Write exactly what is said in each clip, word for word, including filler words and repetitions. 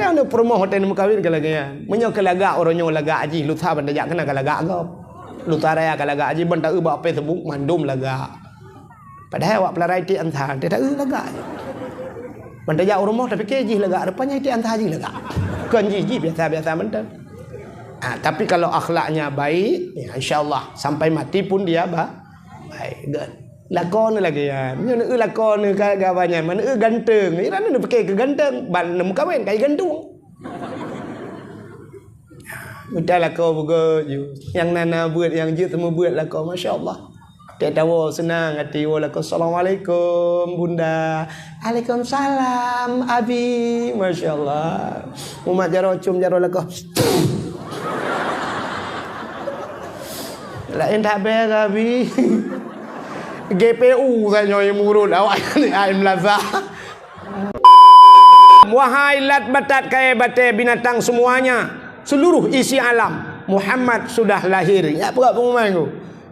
Nyang na peurumoh watèe neumeukawen ka lagèe nyan. Meunyoe ka lagak uroe nyoe lagak jih, lusa ban tajak keunan ka lagak gob. Lusa raya ka lagak jih, ban taeu bak Facebook mandum lagak. Padahai awak peularai tiek ansa, teuh taeu lagak jih. Ban tajak u rumoh tapike jih lagak, rupanya tiek ansa jih lagak. Kon jih, jih biasa-biasa mantong. Ah, tapi kalau akhlaknya baik, ya, insya Allah sampai mati pun dia ba-, baik. Good. Lakoe neuh lagèe nyan. Nyoe neueu lakoe neuh ka, ka banyan. Mana eu ganteng. Iran neuh pike keu ganteng. Ban neumeukawen kai gantung. Mita lakoe beugöt ju. Nyang na-na beuet, nyang jeuet teumeubuet lakoe, masya Allah. Tiep tawoe seunang até woe lakoe, "Assalamualaikum, Bunda." "Waalaikumsalam, Abi." Masya Allah. Mumat jaroe, cium jaroe lakoe. Laén that bèe, Abi. G P U saja nyang meurot awak ni ai meulaza. Wahai lat batat kayèe batèe binatang semuanya, seluruh isi alam, Muhammad sudah lahir. Ya, peugah pengumuman tu.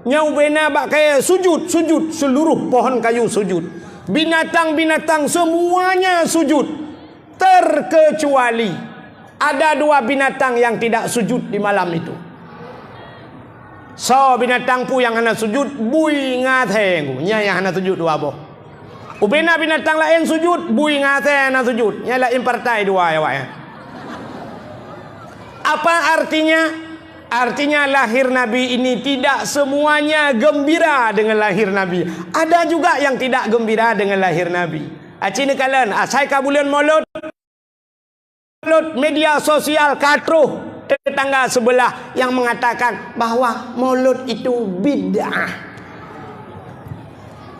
Nyang ubena bak kayèe sujud, sujud, seluruh pohon kayu sujud. Binatang-binatang semuanya sujud. Terkecuali ada dua binatang yang tidak sujud di malam itu. Soe binatang peue nyang hana sujud? Bui ngon asèe. Nyan nyang hana sujud dua boh. Ubena binatang laén sujud, bui ngon asèe hana sujud. Nyan laén partai dua awaknyan. Apa artinya? Artinya lahir Nabi ini tidak semuanya gembira dengan lahir Nabi. Ada juga yang tidak gembira dengan lahir Nabi. Aci neukalon, asai ka buleuen Maulud, Maulud, media sosial ka troh tetangga sebelah yang mengatakan bahwa Maulud itu bid'ah.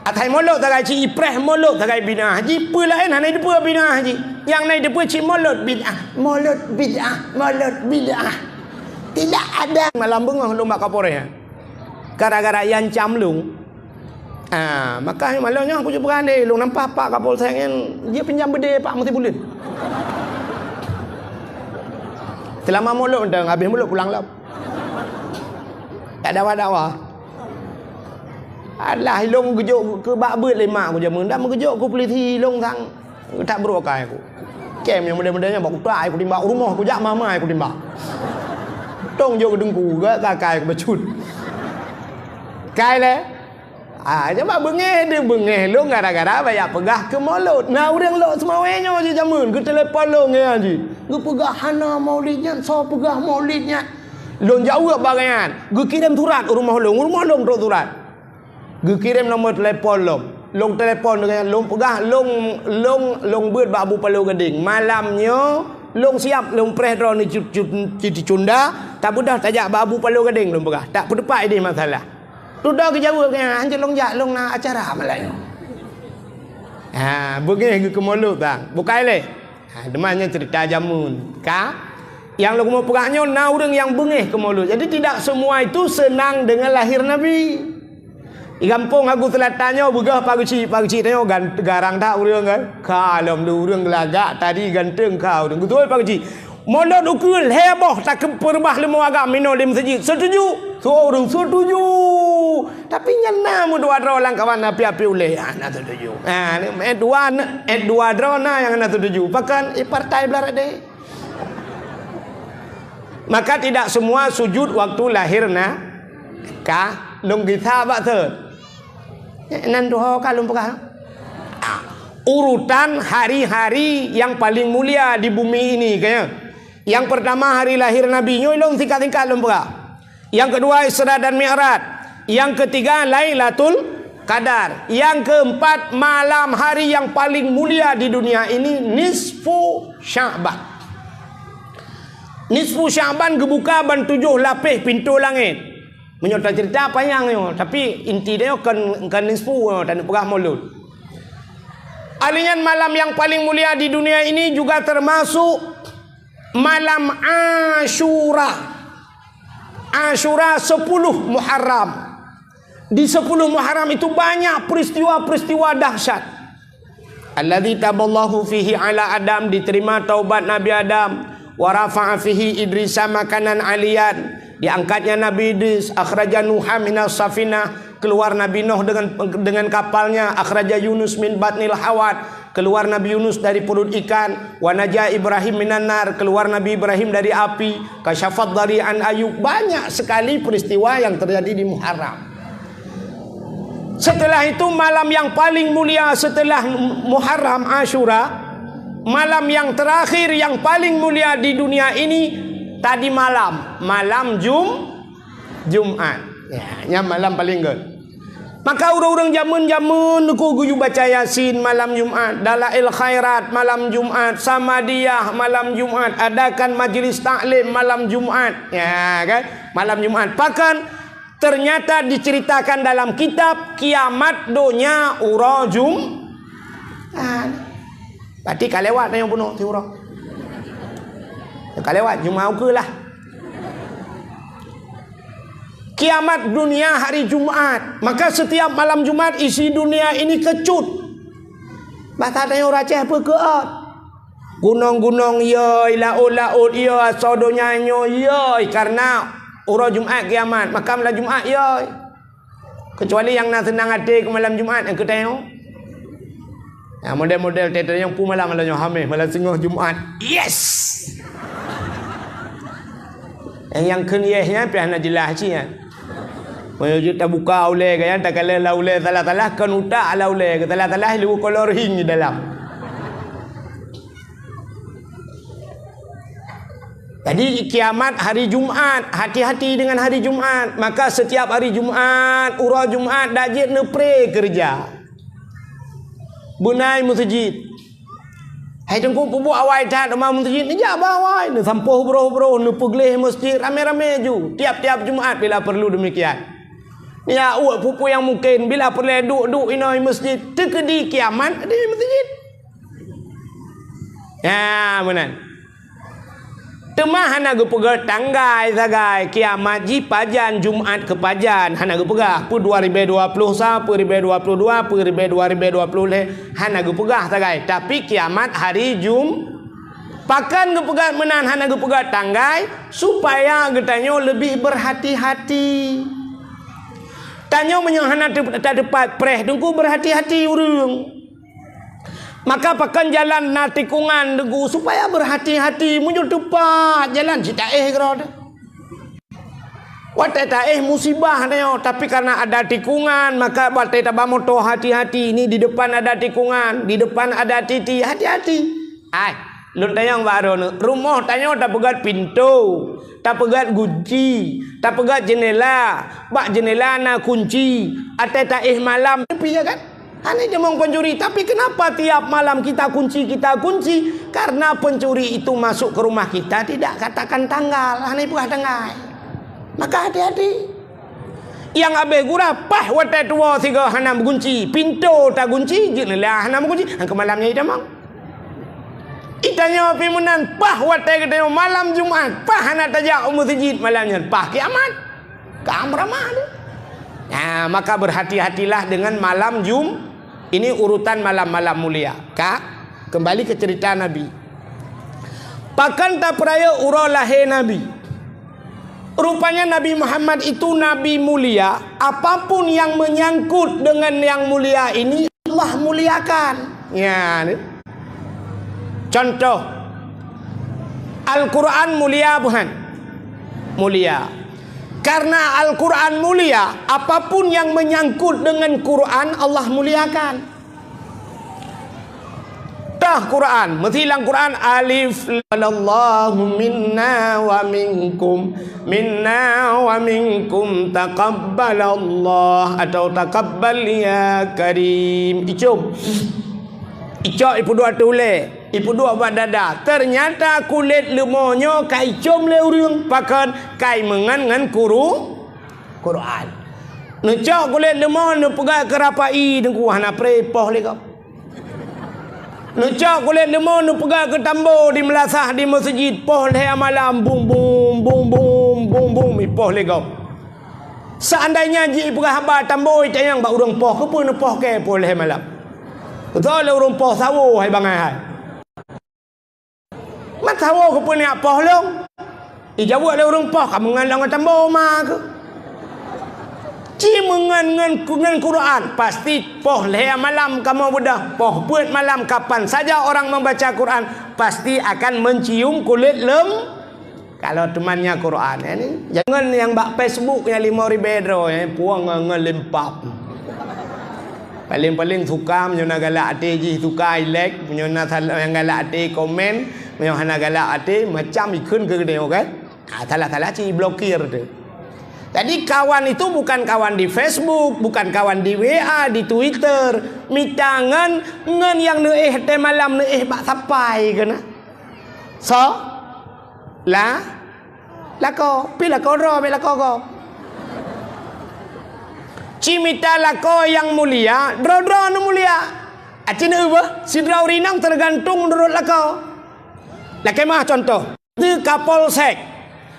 Atai Maulud sagai cit ipreh, Maulud sagai bid'ah. Jipeue laén hana jipeue bid'ah jih. Nyang na jipeue cit Maulud bid'ah, Maulud bid'ah, Maulud bid'ah. Tidak ada. Malam beungoh lôn bak Kapolres. Gara-gara iancam lôn. Ah, maka malam nyoe aku cuba andai lôn nampak Pak Kapolsek nyan, dia pinjam beudé Pak meusibuleuen. Seulama Maulud mantong, habéh Maulud pulang lom. Tak dakwah-dakwah. Alah, ilôn geujok keu bak beuet lé mak ku jameun, dak meugeujok keu polisi ilôn sang. Tak brôk akai aku. Cém nyang muda-muda nyan bak utak aku timbak, rumoh aku jak mama aku timbak. Tong jok deungku, gak kakai aku bacut. Kai lé. Ah, nyan bak beungéh deuh beungéh lôn gara-gara bak jak peugah keu Maulud. Na ureueng lok seumawé nyoe jih jameun, geutelepon lôn ngon jih. Geupeugah hana Maulid nyan, soe peugah Maulid nyan. Lôn jaweueb bak nyan. Geukirém surat u rumoh lôn, u rumoh lôn trok surat. Geukirém nomor telepon lom. Lôn telepon deungon lôn peugah, lôn, lôn, lôn beuet bak Abu Palo Gadeng. Malam nyoe, lôn siab, lôn preh droeneuh cut, cut, cut, cunda, tabeudôh tajak bak Abu Palo Gadeng lôn peugah. Tak peuteupat idéh masalah. Dudoe geujaweueb, "Nyan, hanjeuet lôn jak, lôn na acara malam nyoe." Ha, beungéh geuh keu Maulud bang. Bukai lé. Ha, teuma nyan cerita jameun. Ka? Nyang lôn keumeung peugah nyoe na ureueng nyang beungéh keu Maulud. Jadi tidak semua itu senang dengan lahir Nabi. Di gampông Hagu Selatan nyoe beugah Pak Geuchik, Pak Geuchik tanyoe gan-, garang that ureueng kan. Ka lom lé ureueng geulagak tadi ganteng ka ureueng. Geutuwö Pak Geuchik. Maulud ukeue lhèe boh takeupeurubah leumo agam inoe di meuseujid. Setuju? Soe ureueng setuju. Tapi nyan na meudua droe lam kawan api-api ulèe. Ah, na setuju. Ah, ni, eh, dua, eh, dua droe na nyang na setuju. Pakon, eh, partai blah radé. Maka tidak semua sujud waktu lahir na ka lôn gisa bak thon. Nan tuho ka lôn peugah. Ah, urutan hari-hari yang paling mulia di bumi ini, kayaknya. Yang pertama hari lahir Nabi, nyoe lôn singkat-singkat lôn peugah. Yang kedua Isra dan Mi'raj. Yang ketiga Lailatul Qadar. Yang keempat malam hari yang paling mulia di dunia ini, nisfu Sya'ban. Nisfu Sya'ban geubuka ban tujoh lapéh pintoe langét. Meunyoe taceurita panyang nyoe, tapi inti dia kon, kon nisfu nyoe, taneuk peugah Maulud. Ahli nyan malam yang paling mulia di dunia ini juga termasuk malam Asyura. Asyura sepuluh Muharram. Di sepuluh Muharram itu banyak peristiwa-peristiwa dahsyat. Alladzi taballahu fihi ala Adam, diterima taubat Nabi Adam, wa rafa'a fihi Idrisa makanan aliyan, diangkatnya Nabi Idris, akhraja Nuha minas safinah, Keluar Nabi Nuh dengan, dengan kapalnya, akhraja Yunus min batnil hawat, keluar Nabi Yunus dari perut ikan, wa naja Ibrahim minan nar, keluar Nabi Ibrahim dari api, kasyafad dari an Ayub. Banyak sekali peristiwa yang terjadi di Muharram. Setelah itu, malam yang paling mulia setelah Muharram, Asyura, malam yang terakhir yang paling mulia di dunia ini, tadi malam, malam Jum-, Jumat. Ya, nyan malam paling göt. Maka ureuëng-ureuëng jameun-jameun neuku geuyue baca Yasin malam Jumat, Dalail Khairat malam Jumat, Samadiyah malam Jumat, adakan majlis taklim malam Jumat. Ya, kan? Malam Jumat. Bahkan ternyata diceritakan dalam kitab kiamat donya uroe Jum-, ah, berarti ka lewat nyang bunoe ti uroe. Ka lewat, Jumat ukeue lah. Kiamat dunia hari Jumat. Maka setiap malam Jumat isi dunia ini kecut. Bahasa tanyoe Aceh apa keuot? Gunong-gunong yoi, laôt-laôt yoi, asoe donya nyoe yoi, karena uroe Jumat kiamat, maka malam Jumat yoi. Kecuali nyang na seunang até keu malam Jumat, nyang keu tanyoe. Nah, model-model teuh nyang peue malam, malam nyoe Hameh, malam singoh Jumat. Yes! Nyang, nyang kheun yes nyan pih hana jeulaih cit nyan. Meunyoe jeuet tabuka ulée gaya, takalon lam ulée salah-salah, kon utak lam ulée, salah-salah leuweue kolor hing di dalam. Jadi kiamat hari Jumat, hati-hati dengan hari Jumat. Maka setiap hari Jumat, uroe Jumat, dak jeuet neupre keureuja. Beunai meuseujid. Hai Teungku, peubuet awai that teuma meuseujid, neujak bak awai, neusampôh broh-broh, neupeugleh meuseujid ramé-ramé ju. Tiap-tiap Jumat bila perlu demikian. Ya, uek peue-peue nyang mungken, bila peureulée duek-duek inoe meuseujid, teukeudi kiamat di meuseujid. Ya, meunan. Teuma hana geupeugah tanggai sagai, kiamat jih pajan, Jumat keu pajan, hana geupeugah. Peue dua ribée dua ploh sa, peue ribée dua ploh dua, peue ribée dua ribée dua ploh lhée, hana geupeugah sagai. Tapi kiamat hari Jum-, pakon geupeugah meunan hana geupeugah tanggai, supaya geutanyoe leubeh berhati-hati. Tanyoe meunyoe hana teu-, tateupat preh Teungku, berhati-hati ureuëng. Maka pakon jalan na tikongan Teungku, supaya berhati-hati, meunyoe teupat jalan cit taéh keudroe teuh. Watée taéh musibah nyoe, tapi karena ada tikongan, maka watée taba moto hati-hati, ini di depan ada tikongan, di depan ada titi, hati-hati. Ai, lôn tanyong bak droeneuh, rumoh tanyoe tapeugét pintoe, tapeugét gunci, tapeugét jeunela, bak jeunela na kunci, watée taéh malam, tapi ya kan? Hana jimong pencuri, tapi kenapa tiap malam kita kunci, kita kunci? Karena pencuri itu masuk ke rumah kita tidak katakan tanggal, hana ipeugah tanggai. Maka hati-hati. Nyang abéh gura, paih watée tuwoe sigoe hana meugunci, pintoe tagunci, jeunela hana meugunci, nyang keu malam nyan itamong. Itanyoe pih meunan, paih watée geutanyoe malam Jumat, paih hana tajak u meuseujid malam nyan, paih kiamat. Ka meuramah tu. Nah, maka berhati-hatilah dengan malam Jum-, ini urutan malam-malam mulia. Ka, kembali ke cerita Nabi. Pakon tapeurayeuk uroe lahé Nabi? Rupanya Nabi Muhammad itu nabi mulia, apapun yang menyangkut dengan yang mulia ini, Allah muliakan. Ya, ni. Contoh, Al-Quran mulia bukan? Mulia. Karena Al-Quran mulia, apapun yang menyangkut dengan Quran, Allah muliakan. Tah Quran, meusilang Quran, alif, Allahu minna wa minkum, minna wa minkum, taqabbalallah, atau taqabbal ya karim. Icom. Icok ipeuduek ateueh ulée, ipeuduek bak dada. Ternyata kulét leumo nyoe ka icom lé ureuëng, pakon ka imeungon ngon kuru-, Quran. Neucok kulét leumo neupeugah keu rapai, Teungku, hana preh poh lé gob. Neucok kulét leumo neupeugah keu tambo di meulasah di meuseujid, poh lhée malam, bum, bum, bum, bum, bum, bum, ipoh lé gob. Seandainya jipeugah haba tambo itanyong bak ureuëng poh, keupeue neupoh kée poh lhée malam? Beutôi lé ureuëng poh sawoe hai bangai hai. Mat sawoe keupeue neujak poh lôn? Ijaweueb lé ureuëng poh, ka meungon lôn tambo ma keuh. Ci meungon ngon, ngon Quran, pasti poh lhèe malam kamoe beudôh, poh peuet malam, kapan saja orang membaca Quran, pasti akan mencium kulit lem-, kalau teumanya Quran, eh, ni. Jangan yang bak Facebook nyang limong ribèe droe, eh, puang ngon, ngon lempap. Paling-paling suka meunyoe na galak até jih, suka i like, meunyoe na sal-, nyang galak até komen, meunyoe hana galak até, macam ikheun keu geutanyoe, kan? Ah, salah-salah cit iblokir tu. Jadi kawan itu bukan kawan di Facebook, bukan kawan di W A, di Twitter. Mita ngon, ngon nyang neuéh teuh malam neuéh bak sapai keunan. So, la, lakoe, pi lakoe droe, bèk lakoe gob. Ci mita lakoe nyang mulia, droe-droe nyang mulia. Aci neuéh beuh, sidroe ureueng inong teugantung meunurot lakoe. Lakèe meu'ah contoh. Di Kapolsek.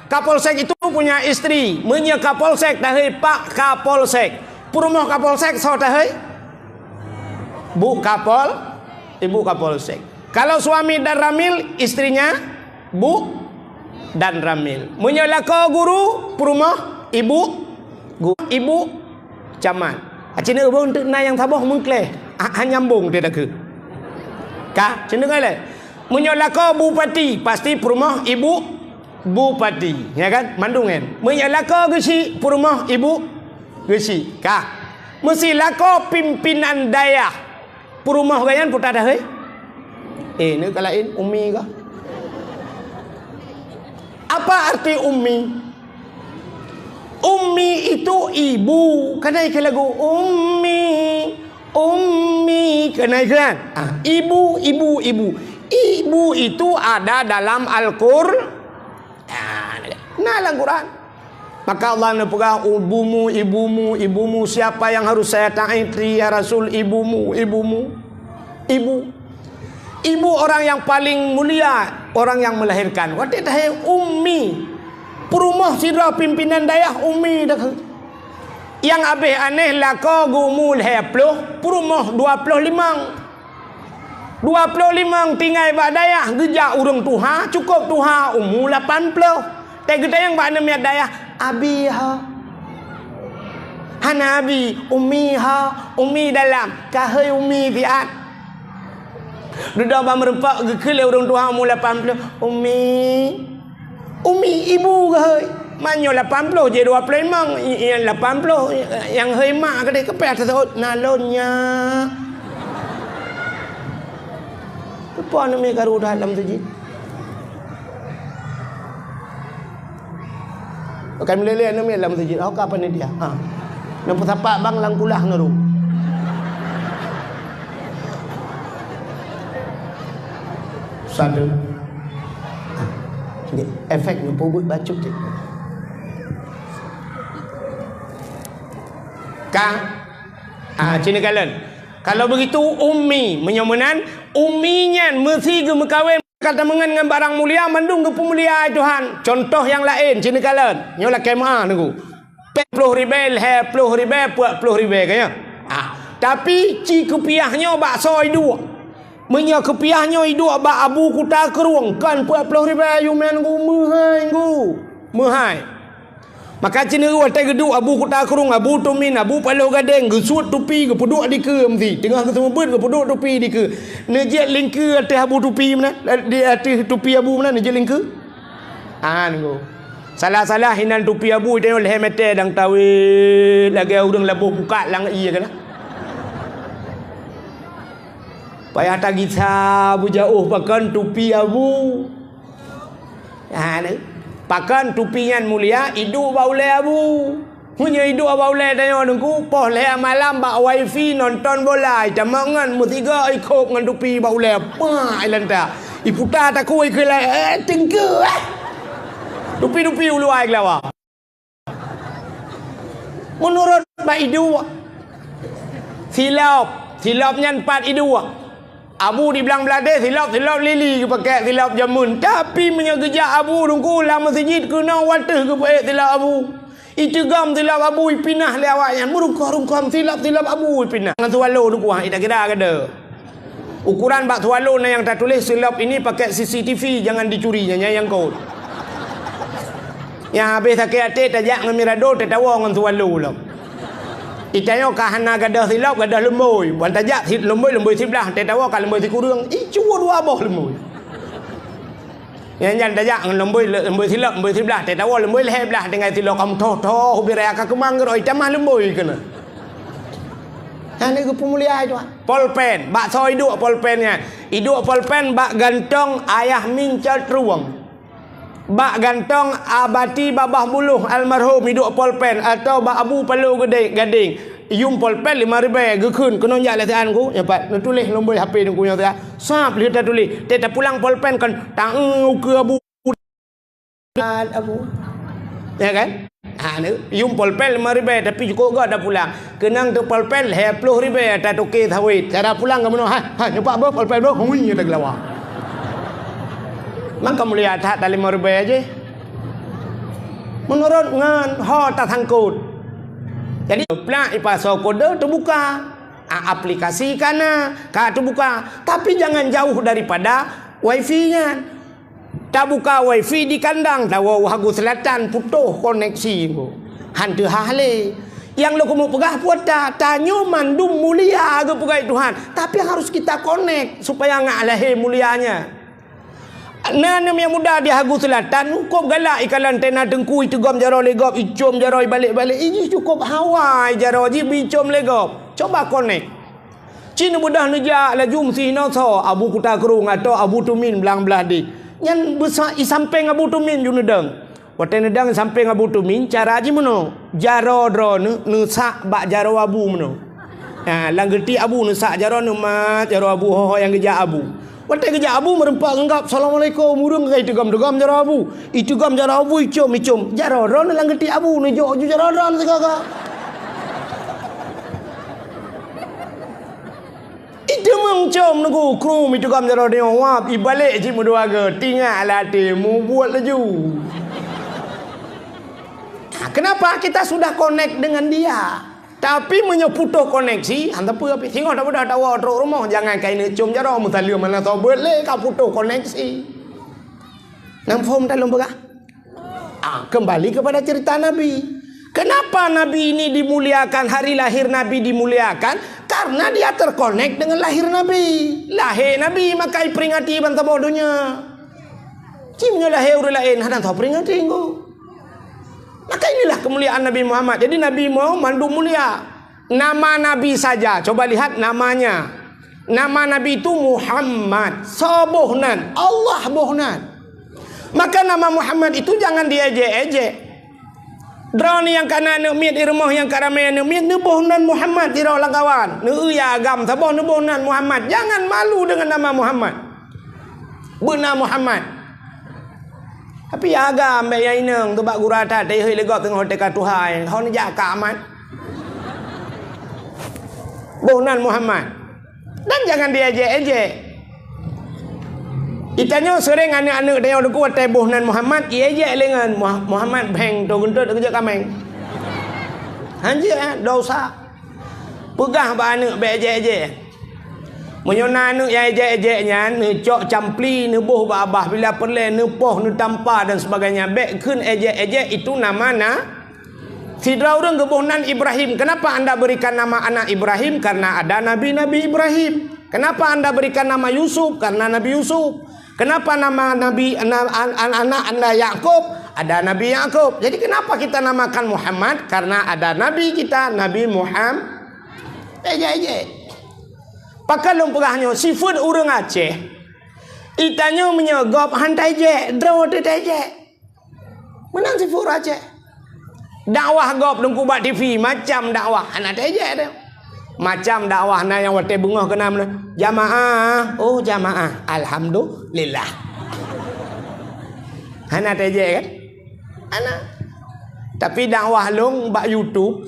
Kapolsek itu punya istri. Meunyoe Kapolsek tahé Pak Kapolsek. Peurumoh Kapolsek soe tahé? Bu Kapol, Ibu Kapolsek. Kalau suami Danramil, istrinya Bu Danramil. Meunyoe lakoe guru, peurumoh Ibu Gu-, Ibu Camat. Aci neuéh beuh teuk na nyang saboh meukleh. Ha, ha nyambong teuh takheun. Ka, ci neuéh lé. Meunyoe lakoe bupati, pasti peurumoh ibu bupati, ya kan? Mandum kan? Meunyoe lakoe geuchik, peurumoh ibu geuchik. Ka. Meusi lakoe pimpinan dayah, peurumoh gobnyan peue tahé? Eh, neukalon umi kah? Apa arti ummi? Ummi itu ibu. Kan na ikheun lagu, "Ummi, ummi." Kan na ikheun kan? Ah, ibu, ibu, ibu. Ibu itu ada dalam Al-Qur-, ah, na lam Quran. Maka Allah neupeugah, "Ibumu, ibumu, ibumu. Siapa yang harus saya taati, ya Rasul? Ibumu, ibumu." Ibu. Ibu orang yang paling mulia, orang yang melahirkan. Watèe tahé ummi. Peurumoh sidroe pimpinan dayah ummi dah. Nyang abéh aneh lakoe geumu lhèe ploh, peurumoh dua ploh limong. Dua ploh limong tinggai bak dayah geujak ureueng tuha, cukôp tuha umu lapan ploh. Teugeutanyong bak aneuk miet dayah, "Abi ho?" "Hana abi, umi ho, umi dalam." Ka hôi umi siat. Dudoe bak meurumpok geukheun lé ureueng tuha umu lapan ploh, "Umi, umi, ibu ka hôi." Meunyoe lapan ploh jih dua ploh limong, i-, i-, lapan ploh, i-, nyang hôi mak keudéh keupeue teuseut, "Na lôn nyak." Peue aneuk miet karu that lam sijit? Bukan meleleh aneuk miet lam sijit. Oh, ka panitia. Ha. Nang peusapat bang lam kulah ngeuru. Satu. Ha. Ni efek ni peubuet bacut cit. Ka. Ha, ci neukalon. Kalau begitu, ummi, meunyoe meunan, ummi nyan meusi geumeukawen ka teumeungon ngon barang mulia, mandum geupeumulia, hai Tuhan. Contoh nyang laén, ci neukalon. Nyoe lakèe meu'ah, Teungku. Peuet ploh ribèe, lhèe ploh ribèe, peuet ploh ribèe, ka nyan? Ah, tapi ci keupiah nyoe bak soe iduek. Meunyoe keupiah nyoe iduek bak Abu Kuta Krueng, kon peuet ploh ribèe, yue meunan, Teungku, meuhai, Teungku. Meuhai. Maka ci neukalon watèe geuduek Abu Kuta Krueng, Abu Tumin, Abu Paloh Gadeng, geusuet tupi, geupeuduek dikeue meusi. Teungoh geuseumeubeuet, geupeuduek tupi dikeue. Neujeuet lingkeue ateueh Abu tupi meunan, di ateueh tupi Abu meunan, neujeuet lingkeue. Ah, Teungku. Salah-salah inan tupi Abu, tanyoe lhèe mètè dang tawét, lagèe ureueng laboh pukat lam ié keunan. Payah tagisa beujaôh pakon tupi Abu. Ha, ni. Pakon tupi nyan mulia, iduek bak ulèe Abu. Meunyoe iduek bak ulèe tanyoe, Teungku, poh lhèe malam bak wifi nonton bola, itamong ngon meusigoe ikhôb ngon tupi bak ulèe. Pah, ilanta. Iputa takue ikheun lé, eh, Teungku, eh. Tupi-tupi u luwa ikeulawa. Meunurot bak iduek, silop, silop nyan pat iduek. Abu di Blang Blahdeh, silop, silop lili geupakèk, silop jameun. Tapi meunyoe geujak Abu, Teungku, lam meuseujid keunoe watèe geupeuék silop Abu. Iteugom silop Abu, ipinah lé awaknyan. Meurungkôm-rungkôm silop, silop Abu ipinah. Ngon swallow, Teungku, ha, ita kira kada. Ukuran bak swallow na nyang tatuléh, "Silop ini pakai C C T V, jangan dicuri," nyan nyang kot. Nyang habéh sakét até tajak ngon Mirado, tatawa ngon swallow lom. Itanyoe ka hana gadôh silop, gadôh lumbôi. Wan tajak si-, lumbôi, lumbôi siblah, teuh tawoe ka lumbôi sikureueng. Ih, cuba dua boh lumbôi. Nyan, nyan tajak ngon lumbôi, lumbôi silop, lumbôi siblah, teuh tawoe lumbôi lhèe blah, tinggai silop kamoe thoh-thoh, ubé raya ka keumang geurôi, tamah lumbôi keunoe. Hana geupeumulia itu. Polpen, bak soe iduek polpen nyan. Iduek polpen bak gantong Ayah Min Cot Ruweng. Bak gantong Abati Babah Buluh almarhum iduek polpen atau bak Abu Palo Gede-, Gadeng. Yum polpen lima ribèe geukheun keunoe jak lé sian ku, nyan pat neutuléh nombor H P ku nyang siat. Sab lheueh tatuléh, teuh tapulang polpen kon taeu ukeue Abu Abu. Ya kan? Ha, ni, yum polpen lima ribèe, tapi cukôp göt tapulang. Keunong teu polpen lhèe plôh ribèe tatuké sawét. Cara pulang ka meunoe, ha, ha, nyoe pat boh polpen boh, hui, nyoe teugeulawa. Maka mulia that ta lima ribèe jih. Meunurot ngon ho tasangkot. Jadi, plak ipasoe kode teubuka. A, aplikasi ka na, ka teubuka. Tapi jangan jauh daripada wifi nyan. Tabuka wifi di kandang, tawoe u Hagu Selatan, putôh koneksi. Han teuhah lé. Nyang lôn keumeung peugah peue ta, tanyoe mandum mulia geupeugah Tuhan, tapi harus kita connect supaya ngak lahé mulianya. Na aneuk muda di Hagu Selatan, cukôp galak ikalon tena teungku, iteugom jaroe lé gob, icôm jaroe ibalek-balek, ijih cukôp hawa jaroe jih bicôm lé gob. Coba connect. Cit neubeudôh neujak laju meusi inoe soe, Abu Kuta Krueng atau Abu Tumin blang blah deh. Nyan beusa-, i sampéng Abu Tumin ju neudong. Watèe neudong i sampéng Abu Tumin, cara jih meunoe. Jaroe droeneuh neusak bak jaroe Abu meunoe. Ha, lam geuti Abu neusak jaroe neumat, jaroe Abu ho-ho nyang geujak Abu. Watèe geujak Abu meureumpok ngon gob, "Assalamualaikum," ureueng ka iteugom-teugom jaroe Abu. Iteugom jaroe Abu, icôm-icôm. Jaroe droeneuh lam geuti Abu neujok ju jaroe droeneuh sigoe-goe. Iteumeung com nunggu krum iteugom jaroe nyoe wab, ibalek cit meudua goe, tingak lam até, mubuet laju. Nah, kenapa? Kita sudah connect dengan dia. Tapi meunyoe putôh koneksi, han teupeu pih. Singoh tabeudôh tawoe trok rumoh, jangan kaineuk com jaroe, meusaleuem hana soe beuet lé, ka putôh koneksi. Nam phom ta lôn peugah? Ah, kembali kepada cerita Nabi. Kenapa Nabi ini dimuliakan, hari lahir Nabi dimuliakan? Karena dia terkonek dengan lahir Nabi. Lahé Nabi maka iperingati ban saboh donya. Cit meunyoe lahé ureueng laén hana taperingati engko. Maka inilah kemuliaan Nabi Muhammad. Jadi Nabi Muhammad mandum mulia. Nama Nabi saja. Coba lihat namanya. Nama Nabi itu Muhammad. Soe boh nan? Allah boh nan. Maka nama Muhammad itu jangan diejek-ejek. Droeneuh nyang ka na aneuk miet di rumoh nyang ka ramé aneuk miet, neuboh nan Muhammad sidroe lam kawan. Neueu agam saboh neuboh nan Muhammad. Jangan malu dengan nama Muhammad. Beuna Muhammad. Tapi agam bèk nyang inong tu bak gura that, teuhôi lé gob teungoh teuka tuha, ho neujak ka amat. Boh nan Muhammad. Dan jangan diejek-ejek. Itanyoe seuréng aneuk-aneuk tanyoe teungku watèe boh nan Muhammad, iejek lé ngon Muha-, Muhammad bheng to geuntot keujot kaméng. Hanjeuet, eh, dosa. Peugah bak aneuk bèk ejek-ejek. Meunyoe na aneuk nyang ejek-ejek nyan, neucok campli, neuboh bak babah, bila peureulèe neupoh, neutampa dan sebagainya, bèk kheun ejek-ejek, itu nama na-, Sidroe ureueng geuboh nan Ibrahim. Kenapa anda berikan nama anak Ibrahim? Karena ada nabi-nabi Ibrahim. Kenapa anda berikan nama Yusuf? Karena Nabi Yusuf. Kenapa nama nabi, na-, an-, an-, anak anda Yakub? Ada Nabi Yakub. Jadi kenapa kita namakan Muhammad? Karena ada nabi kita, Nabi Muhammad. Ejek-ejek. Pakon lôn peugah nyoe, sifeuet ureueng Aceh. Itanyoe meunyoe gob han taejek, droe teuh taejek. Meunan sifeuet ureueng Aceh. Dakwah gob teungku bak T V, macam dakwah, hana taejek teuh. Macam dakwah na nyang watèe beungoh keunan, "Jamaah, oh jamaah, alhamdulillah." Hana taejek kan? Hana. Tapi dakwah lôn bak YouTube,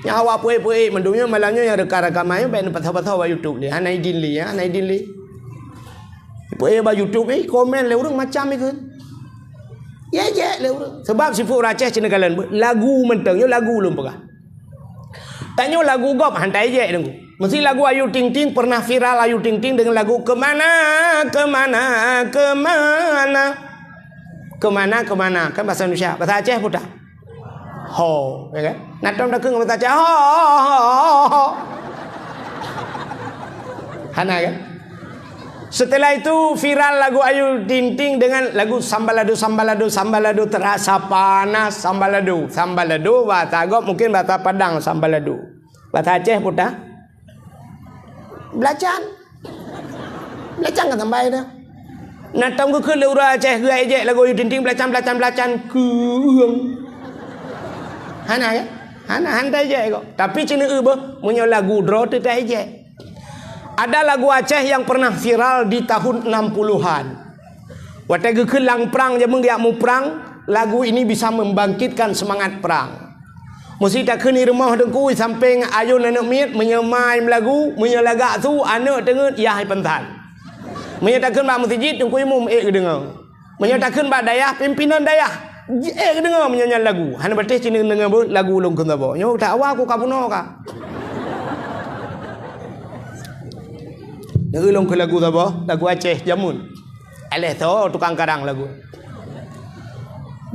nyang awak peuék-peuék mandum nyoe malam nyoe nyang reuka-reuka main, bèk neupasoe-pasoe bak YouTube lé. Hana idin lé, ya, hana idin lé. Peuék bak YouTube, eh, komen lé ureueng macam ikheun. Ejek lé ureueng. Sebab sifeuet ureueng Aceh cit neukalon, lagu mantong, nyoe lagu lôn peugah. Tanyoe lagu gob han taejek deungoe. Meusti lagu Ayu Ting Ting, pernah viral Ayu Ting Ting dengan lagu Kemana, Kemana, Kemana. Kemana, Kemana. Kan bahasa Indonesia. Bahasa Aceh peue ta? Ho, ya kan? Nah, tom takheun ngon bahasa Aceh, ho, ho, ho, ho. Hana kan? Setelah itu viral lagu Ayu Ting Ting dengan lagu Sambalado, Sambalado, Sambalado, terasa panas, Sambalado. Sambalado bahasa Agam, mungkin bahasa Padang, Sambalado. Bahasa Aceh peue teuh? Belacan. Belacan kan sampai dah. Nah, tom geukheun lé ureueng Aceh geuék-ék lagu Ayu Ting Ting, belacan, belacan, belacan, keueng. Hana kan? Hana, hana ék kok. Tapi cina eu beuh, meunyoe lagu droe teuh ék. Ada lagu Aceh yang pernah viral di tahun enam puluhan. Watée geukheun lam prang, jameun geujak muprang, lagu ini bisa membangkitkan semangat perang. Meusi takheun i rumoh teungku, i sampéng ayôn aneuk miet, meunyoe ma meulagu, meunyoe lagak su, aneuk teungeut, yah ipeunsan. Meunyoe takheun bak meuseujid, teungku imum ék geudeungoe. Meunyoe takheun bak dayah, pimpinan dayah, ék geudeungoe meunyoe nyan lagu. Hana patéh cit neudeungoe beuh lagu ulôn kheun saboh. Nyoe that awai ku ka bunoe ka. Neudeungoe lôn kheun lagu saboh, lagu Aceh jameun. Aléh tho tukang karang lagu.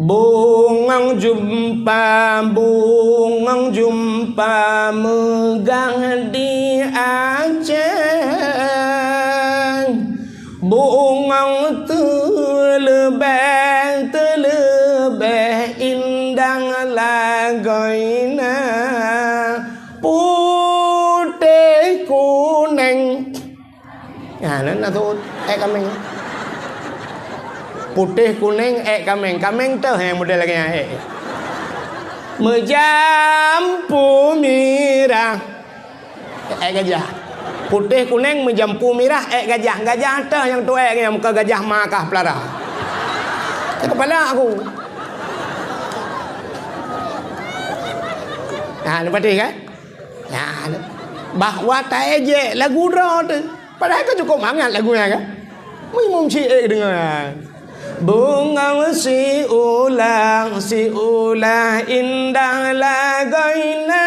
Bungong jeumpa, bungong jeumpa meugah di Aceh. Bungong teuleubeh, teuleubeh indah lagoina. Putéh kunéng. Ha, nan na seuôt ék kaméng. Putéh kunéng ék kaméng. Kaméng teuh nyang model lagée nyan ék. Meujampu mirah ék gajah. Putéh kunéng meujampu mirah ék gajah. Gajah teuh nyang tuék nyang muka gajah ma kah pelara. Kepala aku. Ha, ni patéh kan? Nyan, bahwa taéjék lagu droe teuh. Padahai ka cukôp mangat lagu nyan kan? Meuimum siék deungoe nyan. Bungong siulah, siulah indah lagoina.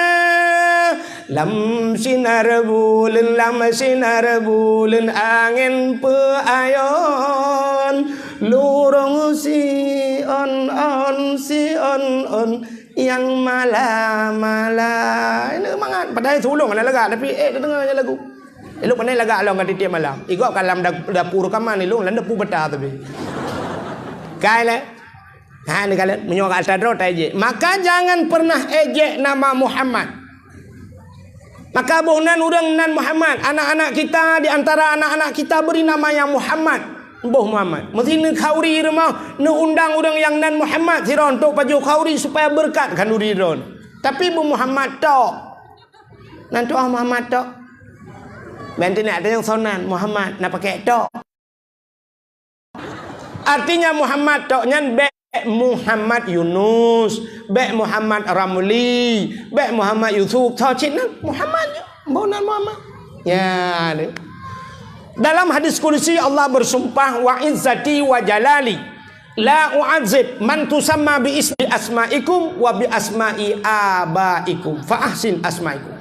Lam sinar buleuen, lam sinar buleuen angén peuayon. Lurông siôn-ôn, siôn-ôn. Nyang mala-mala. Ini mangat. Padahai si ulôn hana lagak, tapi ék teudeungoe nyan lagu. Ilôn pandai lagak lom ka tiep-tiep malam. Igob ka lam da-, dapur reukaman ilôn, lam dapur bata tapi. Kai lé. Ha, ni kalian, meunyoe ka atra droe taéjék. Maka jangan pernah éjék nama Muhammad. Maka boh nan ureuëng nan Muhammad, anak-anak kita, di antara anak-anak kita beri nama yang Muhammad. Boh Muhammad. Meusi neukhanduri rumoh, neuundang ureuëng nyang nan Muhammad sidroe untuk pajoh khanduri supaya beureukat khanduri droe. Tapi boh Muhammad tok. Nan tuah Muhammad tok. Banti nak tanyong sonan Muhammad na pakai tok. Artinya Muhammad tok nyan bék Muhammad Yunus, bék Muhammad Ramli, bék Muhammad Yusuf, tho cit nan Muhammad nyoe, boh nan Muhammad. Ya, ni. Dalam hadis kudusi Allah bersumpah, "Wa izzati wa jalali, la u'adzib man tusamma bi ismi asma'ikum wa bi asma'i abaikum, fa ahsin asma'ikum."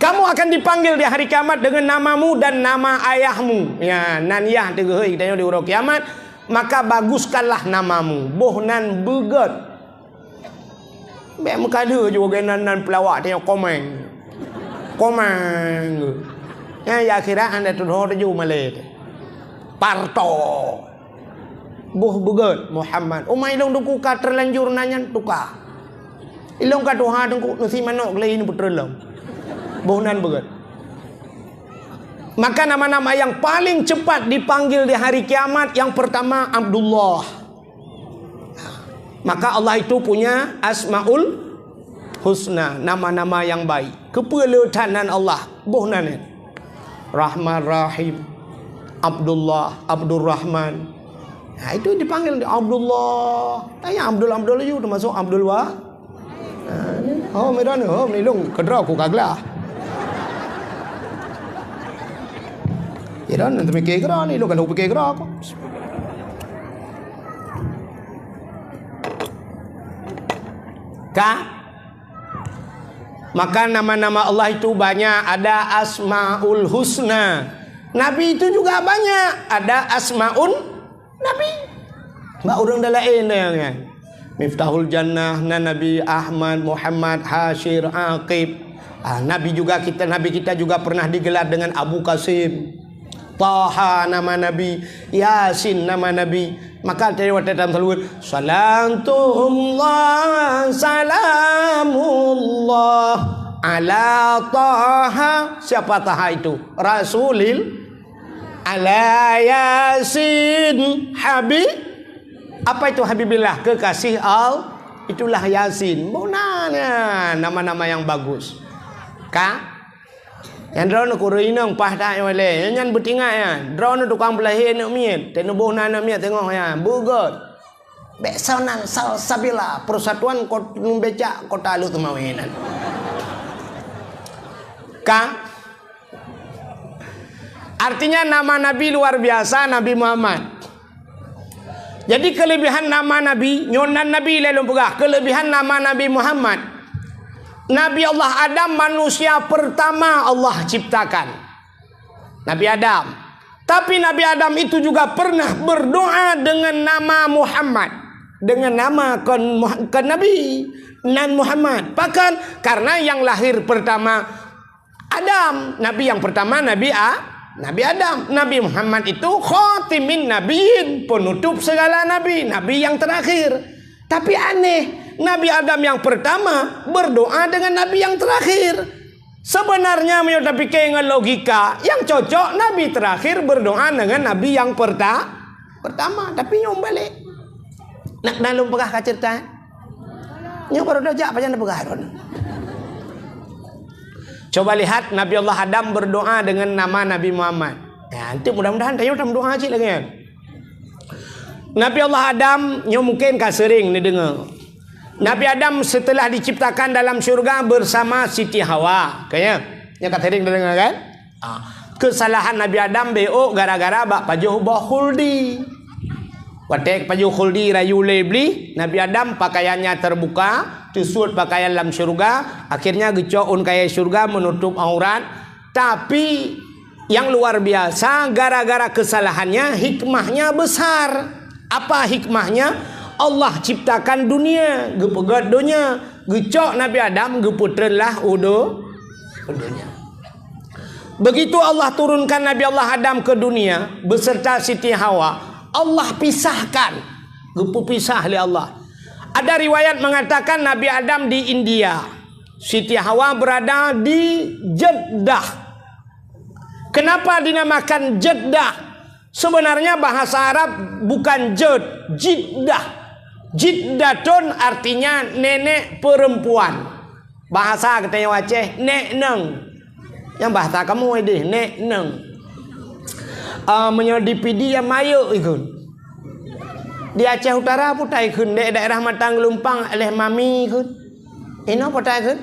Kamu akan dipanggil di hari kiamat dengan namamu dan nama ayahmu. Ya, nan yah teuhôi tanyoe di uroe kiamat, maka baguskanlah namamu. Boh nan beugét. Bék meukalheuh ju geunan nan peulawak tanyoe komeng. Komeng. Ya, ya akhirat anda tudoh tuju malée. Parto. Boh beugét Muhammad. Uma ilong duku ka terlanjur nanya tuka. Ilong ka tuha teungku, neusi manok lé ini putra lom. Boh nan beugét. Maka nama-nama yang paling cepat dipanggil di hari kiamat, yang pertama Abdullah. Maka Allah itu punya Asmaul Husna, nama-nama yang baik. Keupeue le that nan Allah? Boh nan nyan. Rahman Rahim, Abdullah, Abdurrahman. Nah, itu dipanggil Abdullah. Tanya Abdul Abdul laju termasuk Abdul Wa. Ha, ni. Oh, medan, oh, melilung kedra ku kaglah. Ya dan nanti mikir kera ni, lu kalau pikir kera aku. Ka? Maka nama-nama Allah itu banyak, ada Asmaul Husna. Nabi itu juga banyak, ada Asmaun Nabi. Bak ureuëng dah laén dah nyan. Miftahul Jannah, na Nabi Ahmad, Muhammad, Hasyir, Aqib. Ah, Nabi juga kita, Nabi kita juga pernah digelar dengan Abu Qasim. Taha nama Nabi, Yasin nama Nabi. Maka tadi waktu dalam salawat, "Salatullah, salamullah ala Taha." Siapa Taha itu? Rasulil, ala Yasin, Habib. Apa itu Habibillah? Kekasih Allah. Itulah Yasin. Bona nama-nama yang bagus. Ka? Nyang droeneuh kureueng inong paih that nyoe lé. Nyan beutingat nyan. Droeneuh tukang peulahé aneuk miet. Teuh neuboh na aneuk miet teungoh nyan. Beugot. Bèk soe nan Salsabila, Persatuan Kot-, Becak Kota Lhokseumawe nan. Ka? Artinya nama Nabi luar biasa, Nabi Muhammad. Jadi kelebihan nama Nabi, nyoe nan Nabi lé lôn peugah, kelebihan nama Nabi Muhammad. Nabi Allah Adam manusia pertama Allah ciptakan. Nabi Adam. Tapi Nabi Adam itu juga pernah berdoa dengan nama Muhammad. Dengan nama kon Muha-, kon Nabi, nan Muhammad. Pakon? Karena yang lahir pertama Adam, nabi yang pertama Nabi A-, Nabi Adam. Nabi Muhammad itu khatimin nabiyyin, penutup segala nabi, nabi yang terakhir. Tapi aneh, Nabi Adam yang pertama berdoa dengan nabi yang terakhir. Sebenarnya meunyoe tapike ngon logika, yang cocok nabi terakhir berdoa dengan nabi yang perta-, pertama, tapi nyoe balek. Nak na lôn peugah ka ceurita, eh? Nyoe baru dah jak, pajan dah peugah droeneuh. Coba lihat, Nabi Allah Adam berdoa dengan nama Nabi Muhammad. Ya, nanti mudah-mudahan tanyoe tam doa cit lagi kan. Nabi Allah Adam nyoe mungkin ka sering neudeungoe. Nabi Adam setelah diciptakan dalam syurga bersama Siti Hawa. Kayaknya, nyoe ka sering neudeungoe kan? Ah, kesalahan Nabi Adam beuôk gara-gara bak pajoh boh khuldi. Watèe pajoh khuldi rayu lé Iblih, Nabi Adam pakaiannya terbuka, teusut pakaian lam syurga, akhirnya geucok ôn kayèe syurga menutup aurat. Tapi yang luar biasa, gara-gara kesalahannya, hikmahnya besar. Apa hikmahnya? Allah ciptakan dunia, geupeugöt donya, geucok Nabi Adam, geupeutreun lah u do-, u donya. Begitu Allah turunkan Nabi Allah Adam ke dunia beserta Siti Hawa, Allah pisahkan, geupeupisah lé Allah. Ada riwayat mengatakan Nabi Adam di India, Siti Hawa berada di Jeddah. Kenapa dinamakan Jeddah? Sebenarnya bahasa Arab bukan jed, jiddah. Jiddatun artinya nenek perempuan. Bahasa geutanyoe Aceh, nek neng. Nyang bahasa kamoe deh, nek neng. Ah, meunyoe di Pidie ya mayek ikheun. Di Aceh Utara peue ta ikheun, di daerah Matang Geulumpang leh mami ikheun. Inoe peue ta ikheun?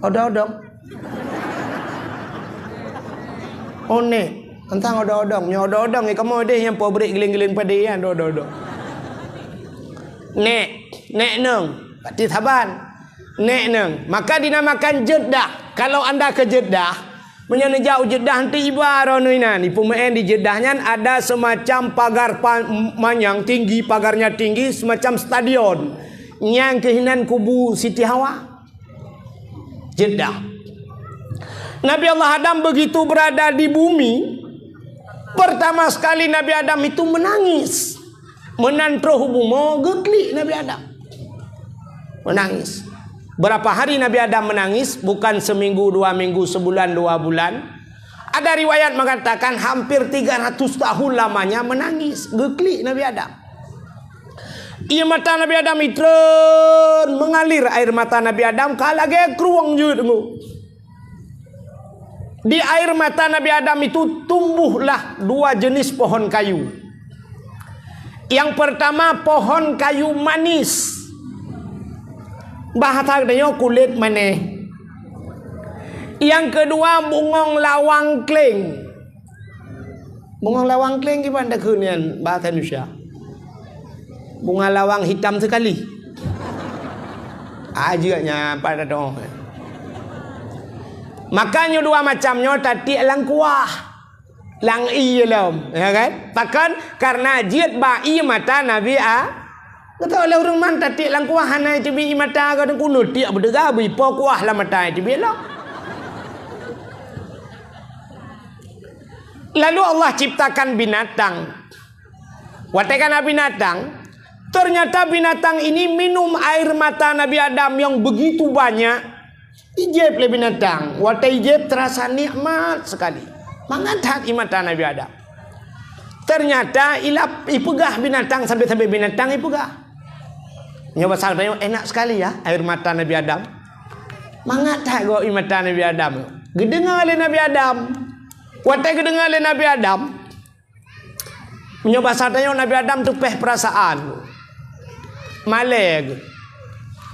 Odong-odong. Oh, nek. Teuntang odong-odong. Nyoe odong-odong, ya, kamoe deh nyang pobrek giling-giling padé, ya, odong-odong. Nek, nek neng. Berarti saban. Nek neng. Maka dinamakan Jeddah. Kalau anda ke Jeddah, meunyoe neujak u Jeddah, nanti iba droeneuh inan. Ipeumeu'en di Jeddah nyan ada semacam pagar pa-, manyang tinggi, pagarnya tinggi, semacam stadion. Nyang keuh inan kubu Siti Hawa. Jeddah. Nabi Allah Adam begitu berada di bumi, pertama sekali Nabi Adam itu menangis. Meunan troh u bumoe geuklik Nabi Adam. Menangis. Berapa hari Nabi Adam menangis? Bukan seminggu, dua minggu, sebulan, dua bulan. Ada riwayat mengatakan hampir tiga ratus tahun lamanya menangis. Geuklik Nabi Adam. Ié mata Nabi Adam itreun, mengalir air mata Nabi Adam ka lagèe krueng jeuet ngu. Di air mata Nabi Adam itu tumbuhlah dua jenis pohon kayu. Yang pertama, pohon kayu manis. Bahasa geutanyoe kulét manéh. Yang kedua, bungong lawang kleng. Bungong lawang kleng kiban takheun nyan bahasa Indonesia. Bunga lawang hitam sekali. Ajeuk nyan pada dong. Maka nyoe dua macam nyoe tatiek lam kuah. Lam ié lom, ya kan? Pakon? Karena jeuet bak ié mata Nabi A-, Kata oleh ureuëng man tatiek lam kuah hana teubiet ie mata, kata kuno tiek beudeuga bri po kuah lam mata teubiet lah. Lalu Allah ciptakan binatang. Watée kana binatang, ternyata binatang ini minum air mata Nabi Adam yang begitu banyak. Ijép lé binatang. Watée ijép terasa nikmat sekali. Mangat that ie mata Nabi Adam. Ternyata ilap ipeugah binatang sampai-sampai binatang ipeugah. Nyoe pasal tanyoe enak sekali ya air mata Nabi Adam. Mangat that goe ie mata Nabi Adam. Geudeungoe lé Nabi Adam. Watée geudeungoe lé Nabi Adam, meunyoe basa tanyoe Nabi Adam teupeh perasaan, malée geuh.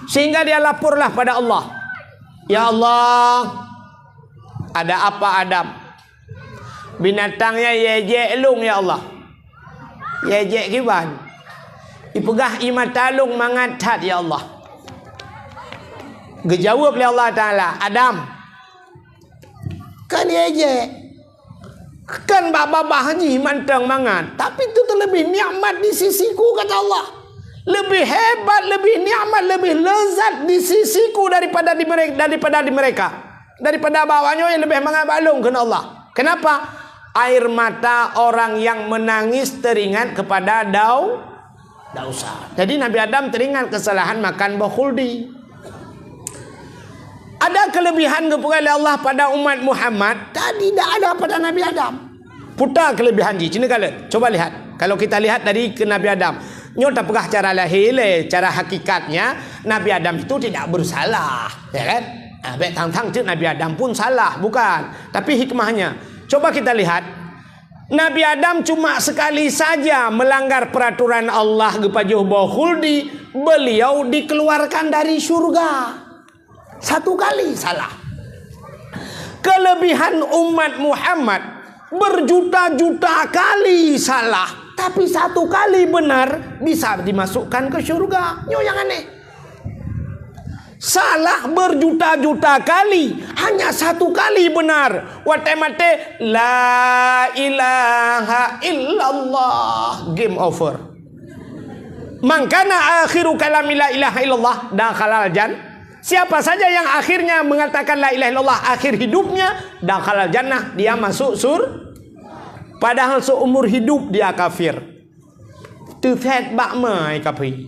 Sehingga dia laporlah pada Allah, "Ya Allah, ada apa Adam? Binatang nyan ijek lôn ya Allah." Ijek kiban? Ipeugah ie mata lôn mangat that ya Allah. Geujaweueb lé Allah Taala, "Adam, kan ijek." Kan bak babah jih mantong mangat, tapi itu terlebih nikmat di sisiku, kata Allah. Lebih hebat, lebih nikmat, lebih lezat di sisiku daripada di mereka, daripada di mereka. Daripada bak awaknyoe nyang lebih mangat bak lôn, kheun Allah. Kenapa? Air mata orang yang menangis teringat kepada dau-, dosa. Jadi Nabi Adam teringat kesalahan makan buah khuldi. Ada kelebihan geupeugah lé Allah pada umat Muhammad, tadi tidak ada pada Nabi Adam. Peue kelebihan jih, cina kalian. Coba lihat. Kalau kita lihat dari ke Nabi Adam, nyoe tapeugah cara lahir lé, cara hakikatnya Nabi Adam itu tidak bersalah, ya kan? Ah, baik tang-tang cit Nabi Adam pun salah, bukan? Tapi hikmahnya, coba kita lihat. Nabi Adam cuma sekali saja melanggar peraturan Allah geupajoh boh khuldi, beliau dikeluarkan dari syurga. Satu kali salah. Kelebihan umat Muhammad berjuta-juta kali salah, tapi satu kali benar bisa dimasukkan ke syurga. Nyoe yang aneh. Salah berjuta-juta kali, hanya satu kali benar. Watée maté, "La ilaha illallah." Game over. "Man kana akhiru kalami la ilaha illallah dakhalal jan." Siapa saja yang akhirnya mengatakan la ilaha illallah akhir hidupnya, dakhalal jannah, dia masuk sur-, padahal seumur hidup dia kafir. Teuthet bak mai kafé.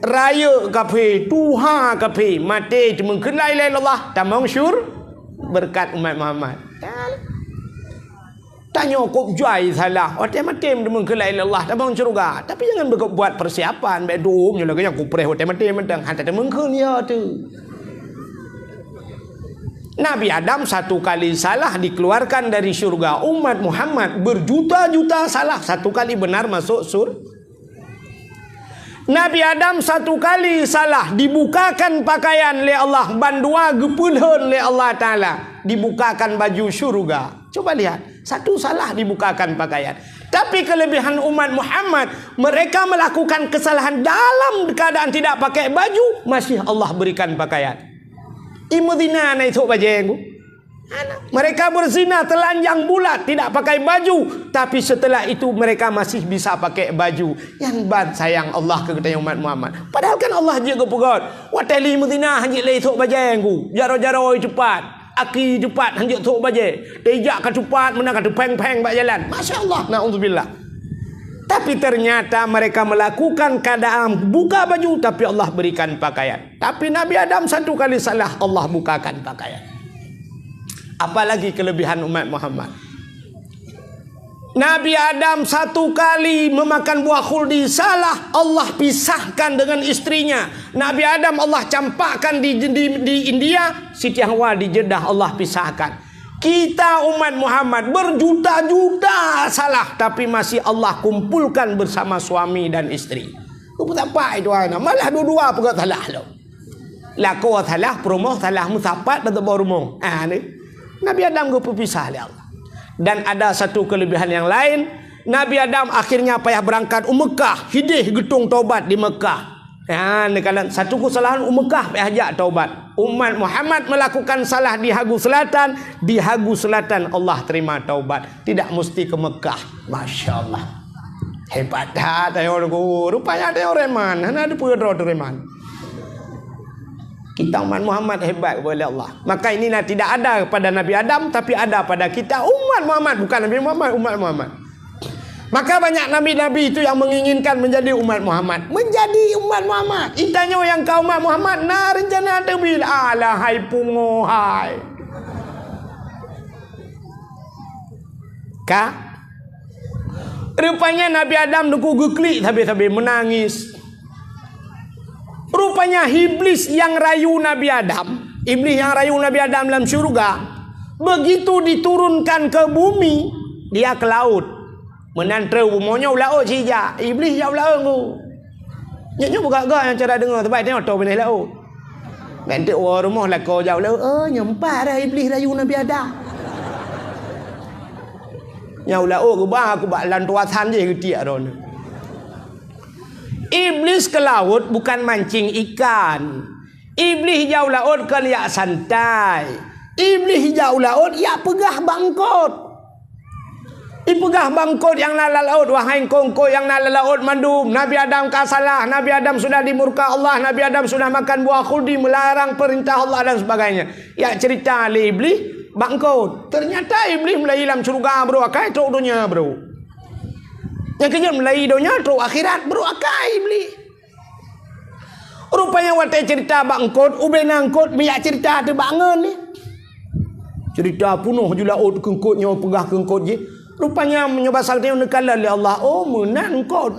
Rayeuk kafé, tuha kafé, maté teumeung kheun la ilaha illallah, tamong syur-, berkat umat Muhammad. Tanyoe kop jai salah, watée maté teumeung kheun la ilaha illallah, tamong syurga. Tapi jangan berbuat persiapan, bèk dum nyoe lagée nyang kupreh watée maté mantong, hana teumeung kheun ya tu. Nabi Adam satu kali salah dikeluarkan dari syurga. Umat Muhammad berjuta-juta salah, satu kali benar masuk sur-, Nabi Adam satu kali salah dibukakan pakaian lé Allah, bandua geupeulhon lé Allah Taala, dibukakan baju syurga. Coba lihat, satu salah dibukakan pakaian. Tapi kelebihan umat Muhammad, mereka melakukan kesalahan dalam keadaan tidak pakai baju, masih Allah berikan pakaian. Ie meuzina na isok bajée ku. Mereka berzina telanjang bulat, tidak pakai baju, tapi setelah itu mereka masih bisa pakai baju. Nyan ban sayang Allah keu geutanyoe umat Muhammad. Padahal kan Allah jeuet geupeugét, "Watée lé meuzina hana jeuet lé isok bajée ku, jaroe-jaroe teupat, aki teupat hana jeuet sok bajée, teujak ka teupat meunan ka teupéng-péng bak jalan." Masya Allah, naudzubillah. Tapi ternyata mereka melakukan keadaan buka baju, tapi Allah berikan pakaian. Tapi Nabi Adam satu kali salah, Allah bukakan pakaian. Apalagi kelebihan umat Muhammad. Nabi Adam satu kali memakan buah khuldi salah, Allah pisahkan dengan istrinya. Nabi Adam Allah campakkan di, di, di India, Siti Hawa di Jeddah Allah pisahkan. Kita umat Muhammad berjuta-juta salah, tapi masih Allah kumpulkan bersama suami dan istri. Kupeutapak itu anak, malah dua-dua peugah salah lo. Lakoe salah, peurumoh salah, meusapat dan teuboh rumoh. Ah, ni. Nabi Adam geupeupisah lé Allah. Dan ada satu kelebihan yang lain, Nabi Adam akhirnya payah berangkat u Mekah, hideh geutung taubat di Mekah. Ha, ni kalian, satu kesalahan u Mekah payah jak taubat. Umat Muhammad melakukan salah di Hagu Selatan, di Hagu Selatan Allah terima taubat. Tidak mesti ke Mekah. Masya Allah. Hebat that tanyoe Teungku. Rupanya tanyoe reman. Hana ada peue droe teureman. Kita umat Muhammad hebat kepada Allah. Maka inilah tidak ada pada Nabi Adam, tapi ada pada kita umat Muhammad. Bukan Nabi Muhammad, umat Muhammad. Maka banyak nabi-nabi itu yang menginginkan menjadi umat Muhammad. Menjadi umat Muhammad. Itanyoe nyang ka umat Muhammad, na rencana teubiet. Alah, hai pungo, hai. Ka? Rupanya Nabi Adam Teungku geuklik sabe-sabe, menangis. Rupanya Iblis yang rayu Nabi Adam, Iblis yang rayu Nabi Adam lam syurga, begitu diturunkan ke bumi, dia ke laut. Meunan treu bumoe nyoe u laôt sijak, Iblis jak u laôt Teungku. Nyoe, nyoe peugah-gah nyang cara deungoe, sabab nyoe tô binéh laôt. Bèk enteuk woe rumoh lakoe jak u laôt, "Oh, nyoe pat dah Iblis rayu Nabi Adam." Nyang u laôt geuba aku bak lam tuasan jih geutiek droeneuh. Iblis ke laut bukan mancing ikan. Iblis jak u laôt kon jak santai. Iblis jak u laôt jak peugah bak eungkôt. Ipeugah bak eungkôt nyang na lam laôt, "Wahai eungkôt-eungkôt nyang na lam laôt mandum, Nabi Adam ka salah, Nabi Adam sudah dimurka Allah, Nabi Adam sudah makan buah khuldi, melarang perintah Allah," dan sebagainya. Jak cerita lé Iblis bak eungkôt. Ternyata Iblis mulai lam syeuruga brôk akai trôk donya brôk. Nyang keujeuet mulai donya trôk akhirat brôk akai Iblis. Rupanya watèe cerita bak eungkôt, ubé na eungkôt meujak cerita teuh bak ngon ni. Cerita peunoh ju laôt keu eungkôt nyoe peugah keu eungkôt jih. Rupanya meunyoe basa geutanyoe neukalon lé Allah, oh meunan eungkôt.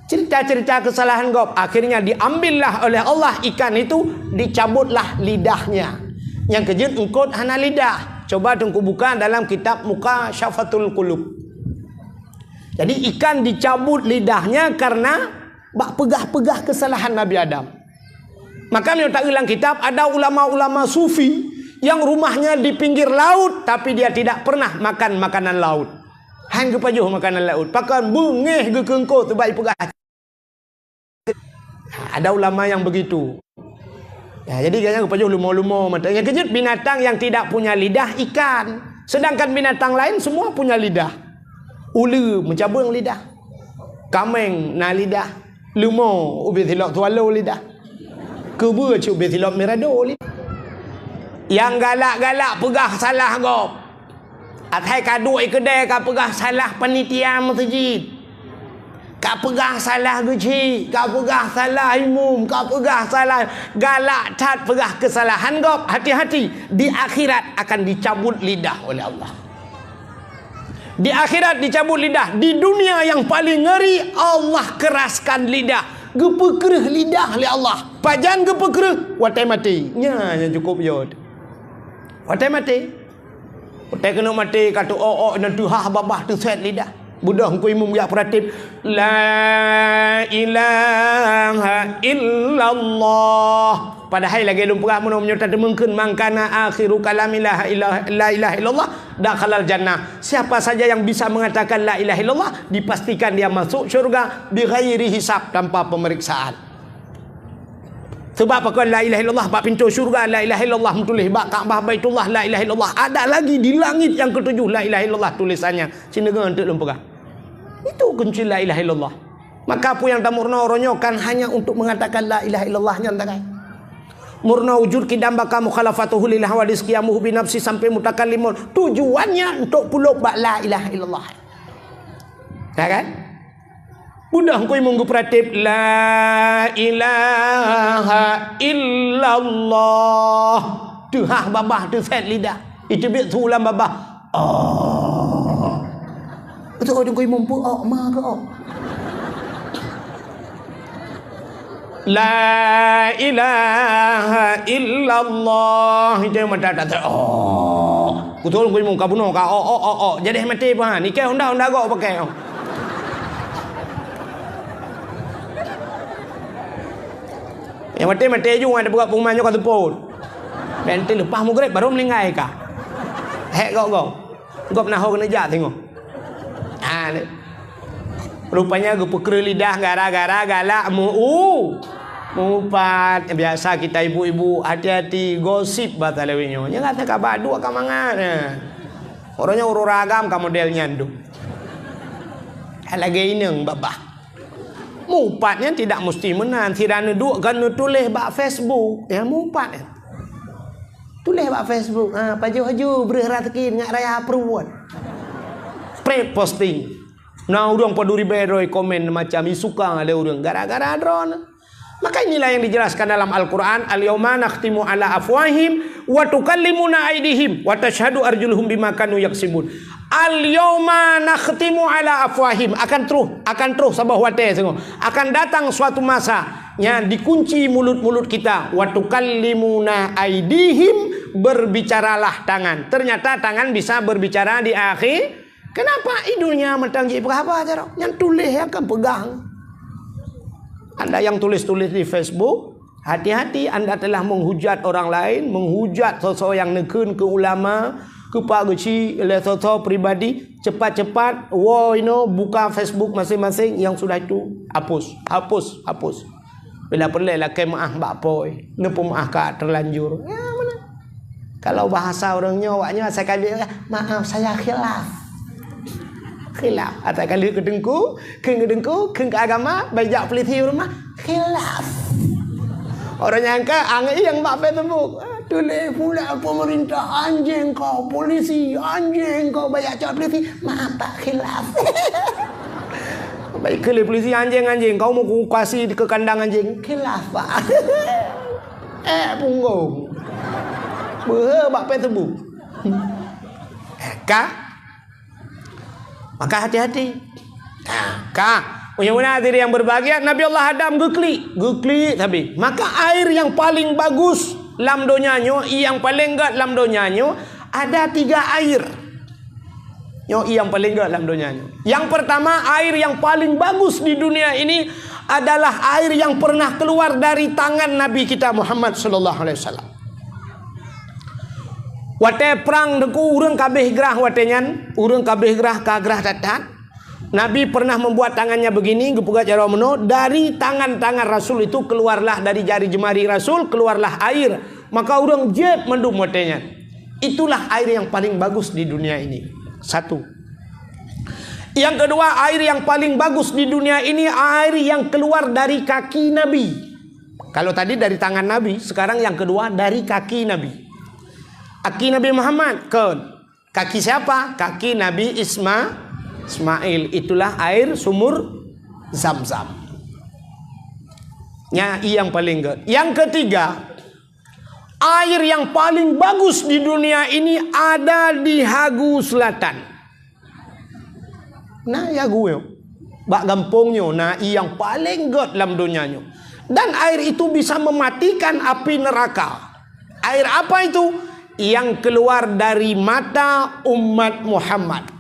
Cerita-cerita kesalahan gob, akhirnya diambillah oleh Allah ikan itu, dicabutlah lidahnya. Nyang keujeuet eungkôt hana lidah. Coba Teungku buka dalam kitab Mukasyafatul Qulub. Jadi ikan dicabut lidahnya karena bak peugah-peugah kesalahan Nabi Adam. Maka meunyoe taeu lam kitab, ada ulama-ulama sufi yang rumahnya di pinggir laut, tapi dia tidak pernah makan makanan laut. Han geupajoh makanan laut. Pakon beungéh geukeungkot sebab ipeugah. Ada ulama yang begitu. Ya, jadi gaya geupajoh lumo-lumo mata. Yang keujeuet binatang yang tidak punya lidah ikan. Sedangkan binatang lain semua punya lidah. Uleue meucabeueng lidah. Kaméng na lidah. Leumo ubé silop swallow lidah. Keubeue cit ubé silop mirado lidah. Nyang galak-galak peugah salah gob. Asai ka duek i keudè ka peugah salah panitia meuseujid. Ka peugah salah geuchik, ka peugah salah imum, ka peugah salah, galak that peugah keusalahan gob. Hati-hati, di akhirat akan dicabut lidah oleh Allah. Di akhirat dicabut lidah, di dunia yang paling ngeri Allah keraskan lidah, geupeukreuh lidah lé Allah. Pajan geupeukreuh? Watèe maté. Nya nyang cukup yo. Watèe maté. Watèe keuneuk maté ka teuok-ok nyan teuhah babah teusét lidah. Beudôh Teungku Imum jak peuratéb, "La ilaha illallah." Padahai lagèe lôn peugah meunoe, meunyoe tateumeung kheun, "Man kana akhiru kalami la ilaha, la ilaha illallah, dakhalal jannah." Siapa saja yang bisa mengatakan la ilaha illallah, dipastikan dia masuk syurga bighairi hisab, tanpa pemeriksaan. Sebab pakon la ilaha illallah bak pintoe syurga, la ilaha illallah meutuléh bak Ka'bah Baitullah, la ilaha illallah. Ada lagi di langit yang ketujuh la ilaha illallah tulisannya. Sineungoe eunteuk lôn peugah. Itu kunci la ilaha illallah. Maka peue nyang tameurunoe uroe nyoe kan hanya untuk mengatakan la ilaha illallah nyan sagai. Meurunoe wujud kidam baka mukhalafatuhu lil hawadis qiyamuhu bi nafsi sampai mutakallimun. Tujuannya untuk pulop bak la ilaha illallah. Ya kan? Beudôh Teungku Imum geupeuratéb, "La ilaha illallah." Teuhah babah teusét lidah. Iteubiet su lam babah. Oh. Beutôi Teungku Imum peuok ma keu ok. La ilaha illallah. Itu yang mata tak ter-, oh. Beutôi Teungku Imum ka bunoe ka ok, ok, ok, ok. Jadi maté pah. Ni kai honda, honda gok pakai. Oh. Yang maté, maté ju, ada buka pengumuman nyoe ka seupôt. Dan nanti lepas maghrib baru meninggal ka. Hek gok-gok. Gop na ho keuneuk jak singoh. Ha, ni. Rupanya geupeukreuh lidah gara-gara galak meu-, meupat. Biasa kita ibu-ibu, hati-hati, gosip basa lawét nyoe. Nyan kata ka baduk ka mangat. Ha. Uroe nyoe ureueng agam ka model nyan tu. Lagèe inong babah. Mupat nyan tidak mesti meunan. Sira neuduek kan neutuléh bak Facebook. Ya, mupat nyan. Tuléh bak Facebook. Ha, pajoh-pajoh breuh raseuki ngat raya pruet. Spread posting. Na ureueng paduri bero komen macam isuka lé ureueng gara-gara droeneuh. Maka inilah yang dijelaskan dalam Al-Quran, "Al-yauma nakhtimu ala afwahim wa tukallimuna aidihim wa tashhadu arjuluhum bima kanu yaksibun." "Al-yauma nakhtimu ala afwahim." Akan troh, akan troh saboh watèe singoh. Akan datang suatu masa, nyan dikunci mulut-mulut kita. "Wa tukallimuna aidihim," berbicaralah tangan. Ternyata tangan bisa berbicara di akhir. Kenapa? Di dunia mantong jipeugah haba jaroe. Nyang tuléh nyang kan peugah. Anda yang tulis-tulis di Facebook, hati-hati anda telah menghujat orang lain, menghujat soe-soe nyang neukheun keu ulama, keu pak geuchik, lé soe-soe pribadi. Cepat-cepat, woe inoe buka Facebook masing-masing, yang sudah itu hapus, hapus, hapus. Bila peureulèe lakèe meu'ah bak po, neupeumeu'ah ka terlanjur. Ya, mana? Kalau bahasa ureueng nyoe, awak nyoe asai ka lheueh, "Maaf, saya khilaf." Khilaf. Asai ka lheueh keu teungku, kheun keu teungku, kheun keu agama, bèk jak peulisi u rumoh, khilaf. Orang nyang ka anggeueng bak Facebook. Tuléh pula, "Pemerintah anjing kau, polisi anjing kau, bèk jak cok peulisi." "Maaf, Pak, khilaf." Bèk kheun lé polisi, "Anjing, anjing, kau mau kukasih ke kandang anjing." "Khilaf, Pak." Eh, punggong. Beuhe bak Facebook. Eh, ka? Maka hati-hati. Nah, ka. Punya beuna diri yang berbahagia, Nabi Allah Adam geuklik. Geuklik tapi. Maka air yang paling bagus lam donya nyoe, yang paling gèt lam donya nyoe, ada tiga air. Nyoe nyang paleng gèt lam donya nyoe. Yang pertama, air yang paling bagus di dunia ini adalah air yang pernah keluar dari tangan Nabi kita Muhammad sallallahu alaihi wasallam. Watèe prang Teungku, ureueng ka abéh grah watèe nyan, ureueng ka abéh grah, ka grah that-that. Nabi pernah membuat tangannya begini, geupeugah jaroe meunoe, dari tangan-tangan Rasul itu keluarlah, dari jari jemari Rasul keluarlah air. Maka ureueng jieb mandum watèe nyan. Itulah air yang paling bagus di dunia ini. Satu. Yang kedua, air yang paling bagus di dunia ini air yang keluar dari kaki Nabi. Kalau tadi dari tangan Nabi, sekarang yang kedua dari kaki Nabi. Kaki Nabi Muhammad, kon. Kaki siapa? Kaki Nabi Isma-, Ismail. Itulah air sumur Zam-Zam. Nyan nyang paleng gèt. Yang ketiga, air yang paling bagus di dunia ini ada di Hagu Selatan. Na Hagu nyoe. Bak gampông nyoe, na nyang paleng gèt lam donya nyoe. Dan air itu bisa mematikan api neraka. Air apa itu? Yang keluar dari mata umat Muhammad.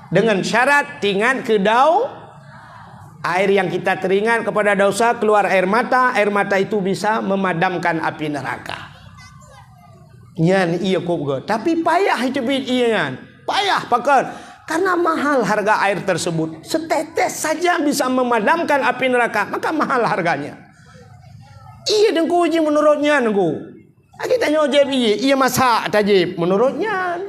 Dengan syarat teuingat keu dau-, air yang kita teringat kepada dosa, keluar air mata, air mata itu bisa memadamkan api neraka. Nyan ie kôb gèt. Tapi payah teubiet ie nyan. Payah pakon? Karena mahal harga air tersebut. Setetes saja bisa memadamkan api neraka, maka mahal harganya. Ie Teungku ji menurut nyan Teungku. Lagi tanyoe jieb ie, ie masak tajieb, menurut nyan.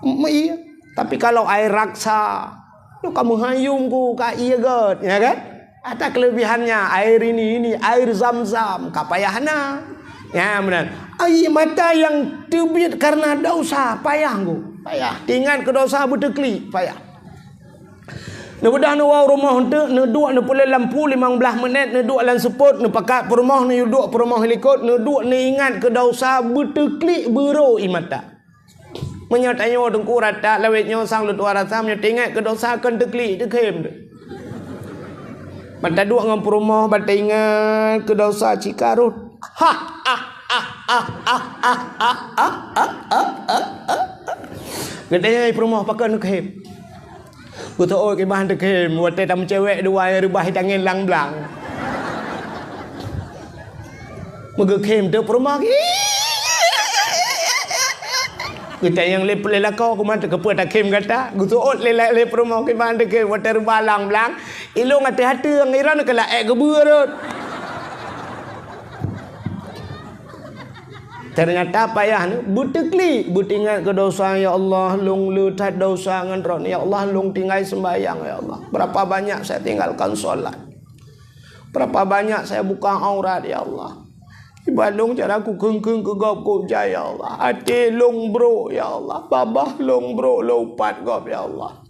M-, ie. Tapi kalau air raksa, nyoe ka meuhayum ku ka ie gèt, ya kan? Ada kelebihannya, air ini, ini, air Zam-Zam, ka payah na. Ya, meunan. Air mata yang teubiet karena dosa, payah ku. Payah. Ingat keu dosa beuteuklik, payah. Neubeudôh neuwoe rumoh eunteuk, neuduek neupeuleueh lampu limong blaih minèt, neuduek lam seupôt, neupakat peurumoh, neuduek peurumoh likôt, neuduek neuingat keu dosa beuteuklik beurô ie mata. Meunyoe tanyoe Teungku rata lawét nyoe sang leutuah rasa, meunyoe teuingat keu dosa kon teuklik teukhém teuh. Ban taduek ngon peurumoh, ban taingat keu dosa cit ka rhot. Ha, ah, ah. Geutanyoe peurumoh pakon neukhém. Geuseuôt kiban teukhém, watèe tameucewek dua nyang reubah tangieng lam blang. Meugeukhém teuk peurumoh. Geutanyong lé, lé lakoe, "Kuman teukeupeu takhém gata?" Geuseuôt lé, lé peurumoh kiban teukhém, watèe reubah lam blang. Ilôn até ateung, iron keu laék geubeue rhot. Ternyata payah ni, beuteuklik, beuteuingat keu dosa, "Ya Allah, lôn le that dosa ngon droeneuh. Ya Allah, lôn tinggai seumbahyang, ya Allah. Berapa banyak saya tinggalkan solat. Berapa banyak saya buka aurat, ya Allah. Iban lôn cara kukheun-kheun keu gob kujak, ya Allah. Até lôn brok, ya Allah. Babah lôn brok, lôn upat gob, ya Allah.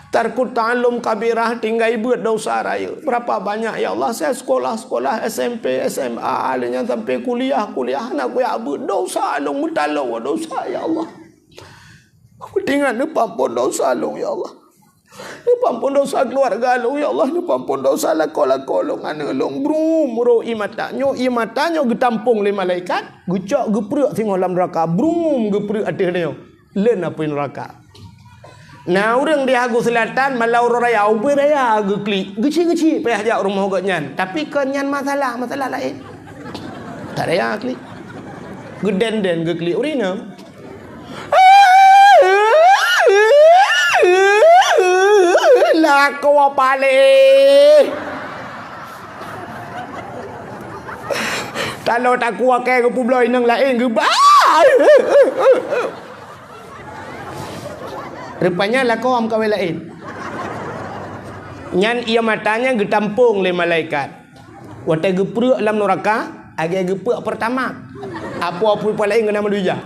Tarkut ta'allum kabirah, tinggai beuet dosa rayeuk. Berapa banyak, ya Allah, saya sekolah-sekolah, S M P, S M A, lheuh nyan sampai kuliah, kuliah, hana kujak beuet dosa, lôn meutaloe dosa, ya Allah. Beuteungat neupeuampon dosa lôn, ya Allah. Neupeuampon dosa keuluwarga lôn, ya Allah. Neupeuampon dosa lakoe-lakoe lôn, aneuk lôn." Brum, rô ié mata. Nyoe ié mata nyoe geutampong lé malaikat, geucok geupreuek singoh lam neuraka. Brum, geupreuek ateueh nyoe. Leuen apui neuraka. Na ureuëng di Hagu Selatan, malam uroe raya, ubé raya geuklik. Geuchik-geuchik payah jak rumoh gobnyan. Tapi kon nyan masalah, masalah laén. Tak raya klik. Geuden-den geuklik ureuëng inong. Lakoe paléh. Taloe takue keu geupubloe inong laén geuba. Rupanya lakoe meukawen laén. Nyan ié mata nyan geutampong lé malaikat. Watée geupreuek lam neuraka, lagée geupreuek Pertamax. Apui-apui laén keunan meudujak.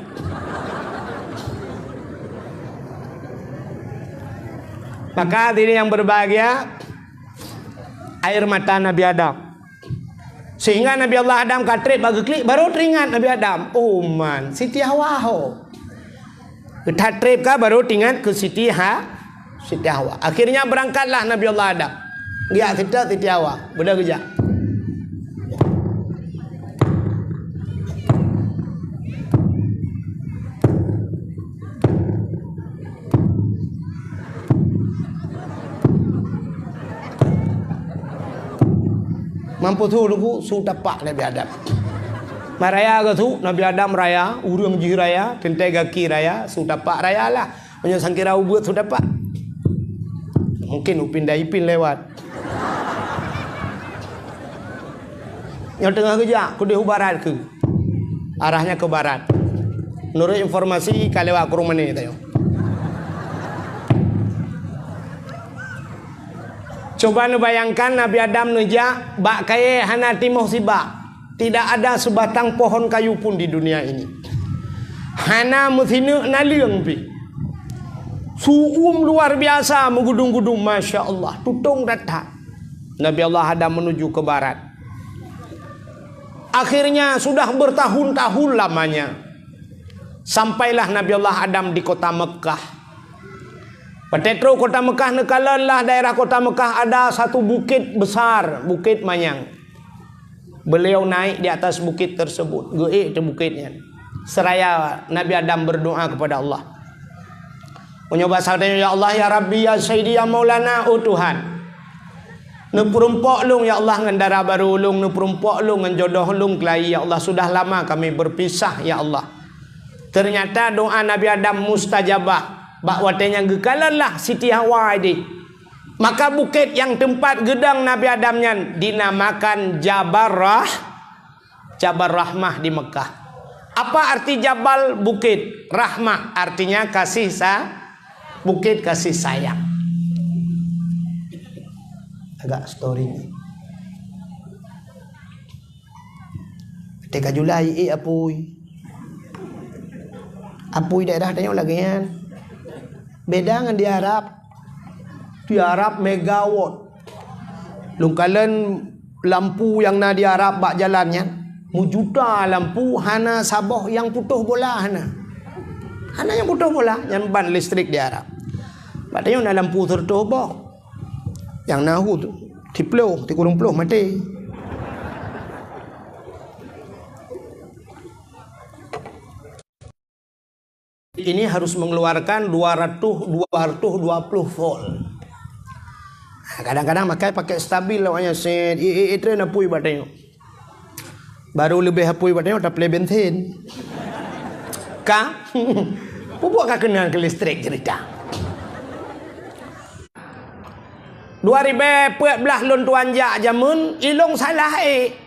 Maka hadirin yang berbahagia, air mata Nabi Adam. Sehingga Nabi Allah Adam ka treb bak geuklik, baru teuingat Nabi Adam, "Oh man, Siti Hawa ho." That treb ka baru teuingat keu Siti Ha-, Siti Hawa. Akhirnya berangkatlah Nabi Allah Adam. Geujak sitak Siti Hawa. Beudôh geujak. Mampus su lugu, su tapak Nabi Adam. Maraya geusu, Nabi Adam raya, ureuëng jih raya, teuntée gaki raya, su tapak raya lah. Meunyoe sangkira ubeut su tapak. Mungkin upin dan ipin lewat. Nyang teungoh geujak, keudeh u barat keu. Arahnya ke barat. Menurut informasi, ka lewat Kurung Mané tayong. Coba neubayangkan Nabi Adam neujak bak kayée hana timoh sibak. Tidak ada sebatang pohon kayu pun di dunia ini. Hana meusineuk naleueng pih. Su'um luar biasa meugudum-gudum, masya Allah, tutong that-that. Nabi Allah Adam menuju ke barat. Akhirnya sudah bertahun-tahun lamanya, sampailah Nabi Allah Adam di kota Mekah. Watée trok kota Mekah, neukalon lah daerah kota Mekah ada satu bukit besar, Bukit Manyang. Beliau naik di atas bukit tersebut, geuék di bukit nyan. Seraya Nabi Adam berdoa kepada Allah. Meunyoe basa tanyoe, "Ya Allah, ya Rabbi, ya Sayyidi, ya Maulana, oh Tuhan. Neupeurumpok lôn, ya Allah, ngon dara barô lôn, neupeurumpok lôn ngon jodoh lôn keulayi, ya Allah, sudah lama kami berpisah, ya Allah." Ternyata doa Nabi Adam mustajabah. Bak watée nyan geukalon lah Siti Hawa ideh. Maka bukét nyang teumpat geudong Nabi Adam nyan dinamakan Jabal Rah-, Jabal Rahmah di Mekah. Apa arti Jabal? Bukét. Rahmah artinya kasih sa-, bukét kasih sayang. Agak story ni. Teuka julai, eh, apui. Apui daerah tanyoe lagée nyan. Beda ngon di Arab. Di Arab megawatt. Lôn kalon lampu nyang na di Arab bak jalan nyan. Meujuta lampu, hana saboh nyang putôh bola hana. Hana nyang putôh bola, nyan ban listrik di Arab. Bak tanyoe na lampu sireutôh boh. Nyang na hu tu, siplôh, sikureueng plôh maté. Ini harus mengeluarkan dua ratus, dua ratus dua puluh volt. Kadang-kadang makai pakai stabil awaknyan set, eh, eh, eh, tren apui bak tanyoe. Baru leubeh apui bak tanyoe, taplé bensin. Ka? Peubuet ka keunong keu listrik cerita. Dua ribée peuet blaih lôn tuan jak jameun, ilong salah ék.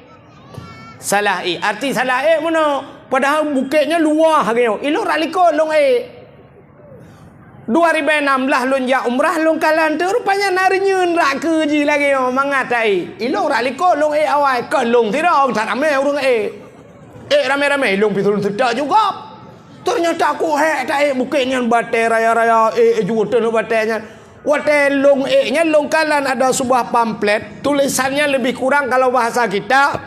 Salah ék. Arti salah ék meunoe, Padahai bukét nyan luwah lagèe nyoe. Ilôn rot likot lôn ék. Dua ribèe nam blah lôn jak umrah, lôn kalon teuk, rupanya na reunyeun rot keue jih lagèe nyoe, mangat taék. Ilôn rot likot lôn ék awai, kon lôn sidroe, that ramé ureueng ék. Ék ramé-ramé, ilôn pih lôn seutôt ju gob. Teunyata ku hék taék bukét nyan, batèe raya-raya, ék ju teuh batèe nyan. Watèe lôn ék nyan lôn kalon ada sebuah pamflet, tulisannya lebih kurang kalau bahasa kita,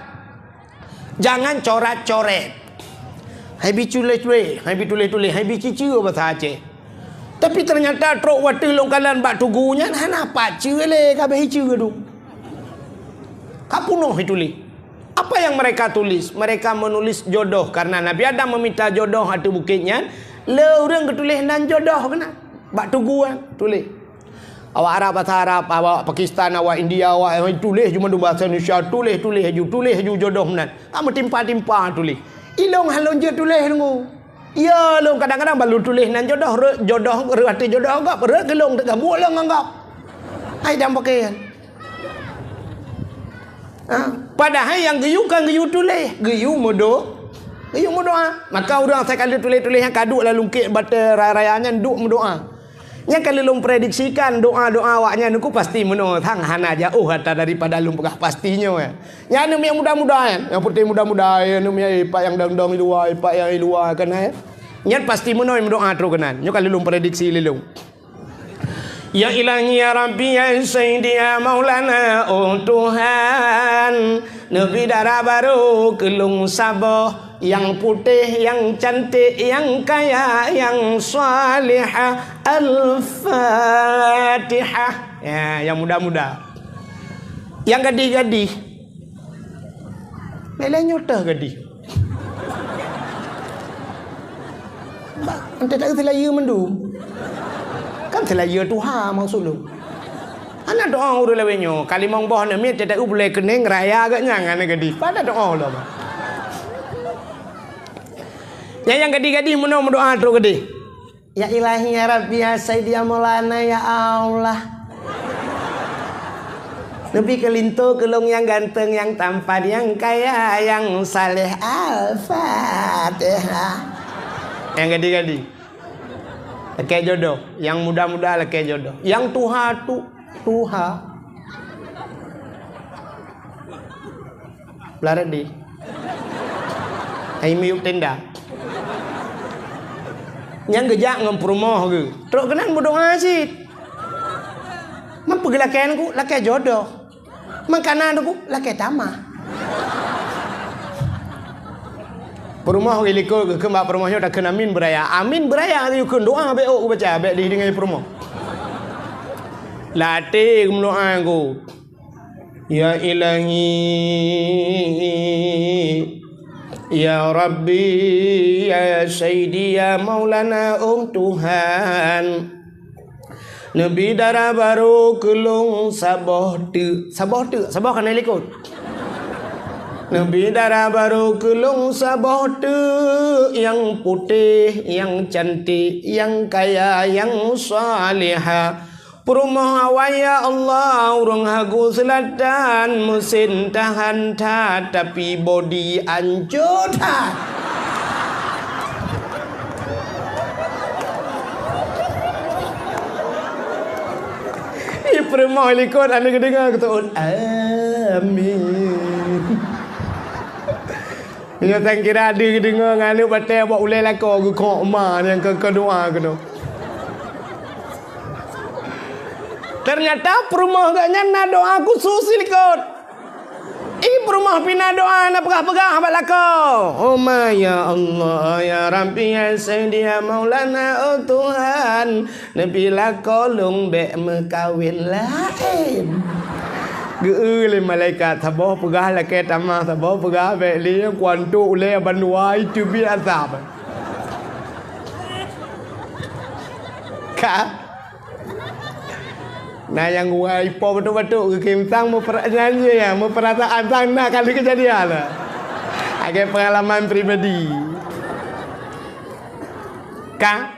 "Jangan coret-coret." Hai bi tuléh-tuléh, hai bi tuléh-tuléh, hai bi ciceue bahasa Aceh. Tapi ternyata trok watèe lôn kalon bak tugu nyan hana pat ceue lé, ka abéh ceue dum. Ka peunoh tuléh. Apa yang mereka tulis? Mereka menulis jodoh karena Nabi Adam meminta jodoh ateueh bukét nyan. Le ureueng geutuléh nan jodoh keunan. Bak tugu nyan tuléh. Awak Arab bahasa Arab, awak Pakistan, awak India, awak tuléh ju mandum bahasa Indonesia, tuléh-tuléh ju, tuléh ju jodoh meunan. Ka meutimpa-timpa tuléh. Ilôn han lôn jeuet tuléh deungoe. Ya, lôn kadang-kadang baru tuléh nan jodoh, rot jodoh, rot ateueh jodoh gob, rot keu lôn teuka buet lôn ngon gob. Hai dam pakaian. Ha? Padahai nyang geuyue kan geuyue tuléh, geuyue meudo-, geuyue meudoa. Maka ureueng asai ka lheueh tuléh-tuléh nyan ka duek lam lungkét batèe raya-raya nyan duek meudoa. Nyan ka lheueh lôn prediksikan doa-doa awaknyan nyoe pasti meunoe, sang hana jauh ata daripada lôn peugah pasti nyoe. Nyan aneuk miet muda-muda nyan, nyang putih muda-muda, aneuk miet, eh, pat nyang dong-dong di luwa, eh, pat nyang di luwa kan, eh. Nyan pasti meunoe meudoa trok keunan. Nyoe ka lheueh lôn prediksi lé lôn. Ya Ilahi, ya Rabbi, ya Sayyidi, ya Maulana, oh Tuhan, neubi dara barô keu lôn saboh, nyang putéh, nyang cantik, nyang kaya, nyang salihah. Al-Fatihah. Ya, nyang muda-muda. Nyang gadih-gadih. Bèk lé nyoe teuh gadih. Bah, ante tak seulayeue mandum. Kan seulayeue tuha maksud lôn. Hana doa ureueng lawét nyoe, ka limong boh aneuk miet, teuta u bulèe keuneng raya geuh nyan hana gadih. Pada doa lom. Nyan nyang gadih-gadih meunoe meudoa trok gadih. Ya Ilahi, ya Rabbi, ya Sayyidi, ya Maulana, ya Allah. Neubi keu linto keu lôn nyang ganteng, nyang tampan, nyang kaya, nyang saleh. Al-Fatihah. Nyang gadih-gadih. Lakèe jodoh. Nyang muda-muda lakèe jodoh. Nyang tuha tu, tuha. Blah reudeh. Hai miyueb tenda. Nyang geujak ngon peurumoh geuh. Trok keunan meudoa cit. Man peue geulakèe nyan ku, lakèe jodoh. Man kana nyan ku, lakèe tamah. Peurumoh geuh likot geukheun bak peurumoh nyoe takheun amin beuraya. Amin beuraya geuyue kheun doa bèk ôk geubaca, bèk dideungoe peurumoh. Lam até geumeudoa nyan ku. Ya Ilahi, ya Rabbi, ya Sayyidi, ya Maulana, oh Tuhan. Neubi dara barô keu lôn saboh teuk. Saboh teuk, saboh ka na likot. Neubi dara barô keu lôn saboh teuk, nyang putéh, nyang cantik, nyang kaya, nyang salihah. Peurumoh awai, ya Allah, ureueng Hago Seulatan, meusen tahan that, tapi bodi ancô that. Ih, peurumoh likot aneuk geudeungoe geuteuôt. Amin. Meunyoe tan kira deuh geudeungoe ngon aneuk batèe bak ulèe lakoe geukok ma nyang keu, keu doa keunoe. Teunyata peurumoh geuh nyan na doa khusos likot. Ih, peurumoh pih na doa na peugah-peugah bak lakoe. Oh ma, ya Allah, ya Rabbi, ya Sayyidi, ya Maulana, oh Tuhan. Neubi lakoe lôn bèk meukawen laén. Geu-eu lé malaikat, saboh peugah lakèe tamah, saboh peugah bèk lé, kuantok ulèe bandua teubiet asab. Ka? Na nyang geuwoe ipo batuk-batuk, geukheun sang meupera-, nyan jih ya, meupeurasaan sang na kali keujadian. Lagèe peungalaman pribadi. Ka?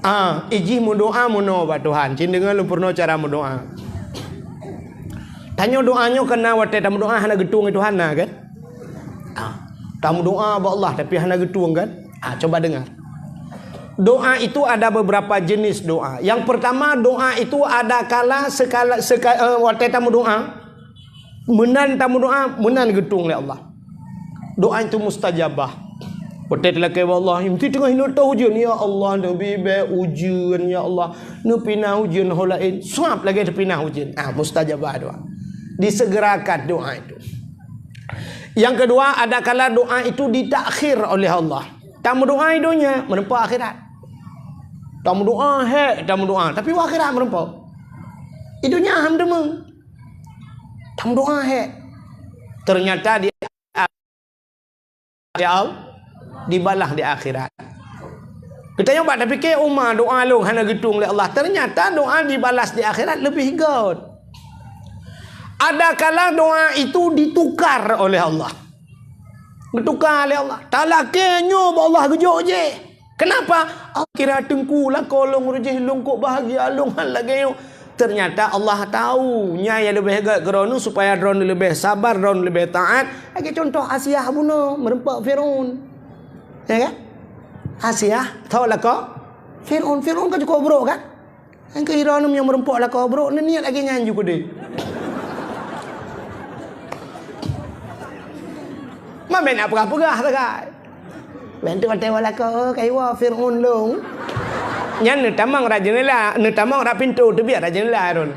Ah, ijih meudoa meunoe bak Tuhan. Cit deungoe lôn peurunoe cara meudoa. Tanyoe doa nyoe keunan watée tameudoa hana geutueng lé Tuhan na kan? Ah, tameudoa bak Allah tapi hana geutueng kan? Ah, coba dengar. Doa itu ada beberapa jenis doa. Yang pertama, doa itu ada kala sekala, seka-, eh, watée tameudoa, meunan tameudoa, meunan geutueng lé Allah. Doa itu mustajabah. Watée teulakée bak Allah, meusti teungoh hineuk teuh ujeuen, "Ya Allah, neubi bék ujeuen, ya Allah. Neupinah ujeuen ho laén." Suab lagée teupinah ujeuen. Ah, mustajabah doa. Disegerakan doa itu. Yang kedua, ada kala doa itu ditakhir oleh Allah. Tameudoa i donya, meureumpok akhirat. Tameudoa hék, tameudoa, tapi u akhirat meureumpok. I donya ham deungoe. Tameudoa hék. Ternyata di Ya Allah, dibalah di akhirat. Geutanyoe bak tapike, "Uma doa lôn hana geutueng lé Allah." Ternyata doa dibalas di akhirat leubeh göt. Ada kala doa itu ditukar oleh Allah. Geutukar lé Allah. Talakée nyoe bak Allah geujok jih. Kenapa? Oh, kira teungku lakoe lôn reujéh lôn kok bahagia lôn han lagée nyoe. Ternyata Allah tahu nyang leubeh göt keu droeneuh supaya droeneuh leubeh sabar, droeneuh leubeh taat. Lagée contoh Asiah bunoe meureumpok Fir'aun. Ya kan? Asiah tho lakoe Fir'aun. Fir'aun kan cukup brok kan? Nyang keu droeneuh nyang meureumpok lakoe brok, neuniet lagée nyan ju keudeh. Ma meunan peugah-peugah sagai. Bantu watée walakoe kaiwa Fir'aun lôn. Nyan neutamong rot jeunela, neutamong rot pintoe teubiet rot jeunela droeneuh.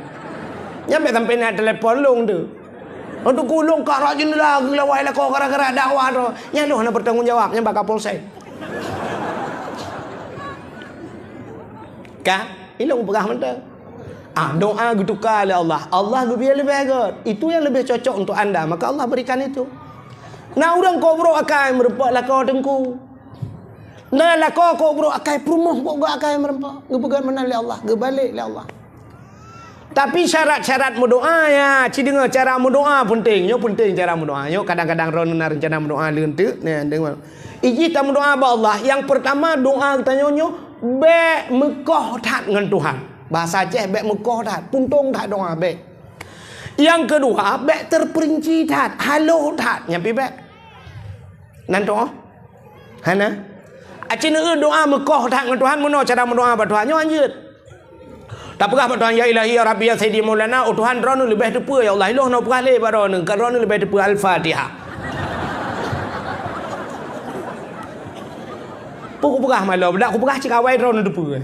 Nyan bék sampai na telepon lôn tu. Untuk kulong ka rot jeunela geulawai lakoe gara-gara dakwah tu. Nyan lôn hana bertanggung jawab, nyan bak Kapolsek. Ka? Ilong peugah mantong. Ah, doa geutuka lé Allah. Allah geubri leubeh göt. Itu yang lebih cocok untuk anda, maka Allah berikan itu. Na ureuëng kok brok akai meureumpok lakoe teungku. Na lakoe kok brok akai peurumoh kok göt akai meureumpok. Geupeugöt meunan lé Allah, geubalek lé Allah. Tapi syarat-syarat meudoa ya, ci deungoe cara meudoa penting. Nyoe penting cara meudoa. Nyoe kadang-kadang droeneuh na rencana meudoa leuen teuk, nah, deungoe. Iji tameudoa bak Allah. Yang pertama doa geutanyoe nyoe bék meukoh that ngon Tuhan. Bahasa Aceh bék meukoh that, puntong that doa bék. Yang kedua bék terperinci that, haloh that, nyan pi bék. Nan tu? Hana. Aci neueu doa meukoh that ngon Tuhan, meunoe cara meudoa bak Tuhan nyoe hanjeuet. Tapeugah bak Tuhan, "Ya Ilahi, ya Rabbi, ya Sayyidi Maulana, oh Tuhan, droeneuh leubeh teupeue, ya Allah, ilong na peugah lé bak droeneuh, ka droeneuh leubeh teupeue Al-Fatihah." Peue kupeugah malo, bedak kupeugah cit awai droeneuh teupeue.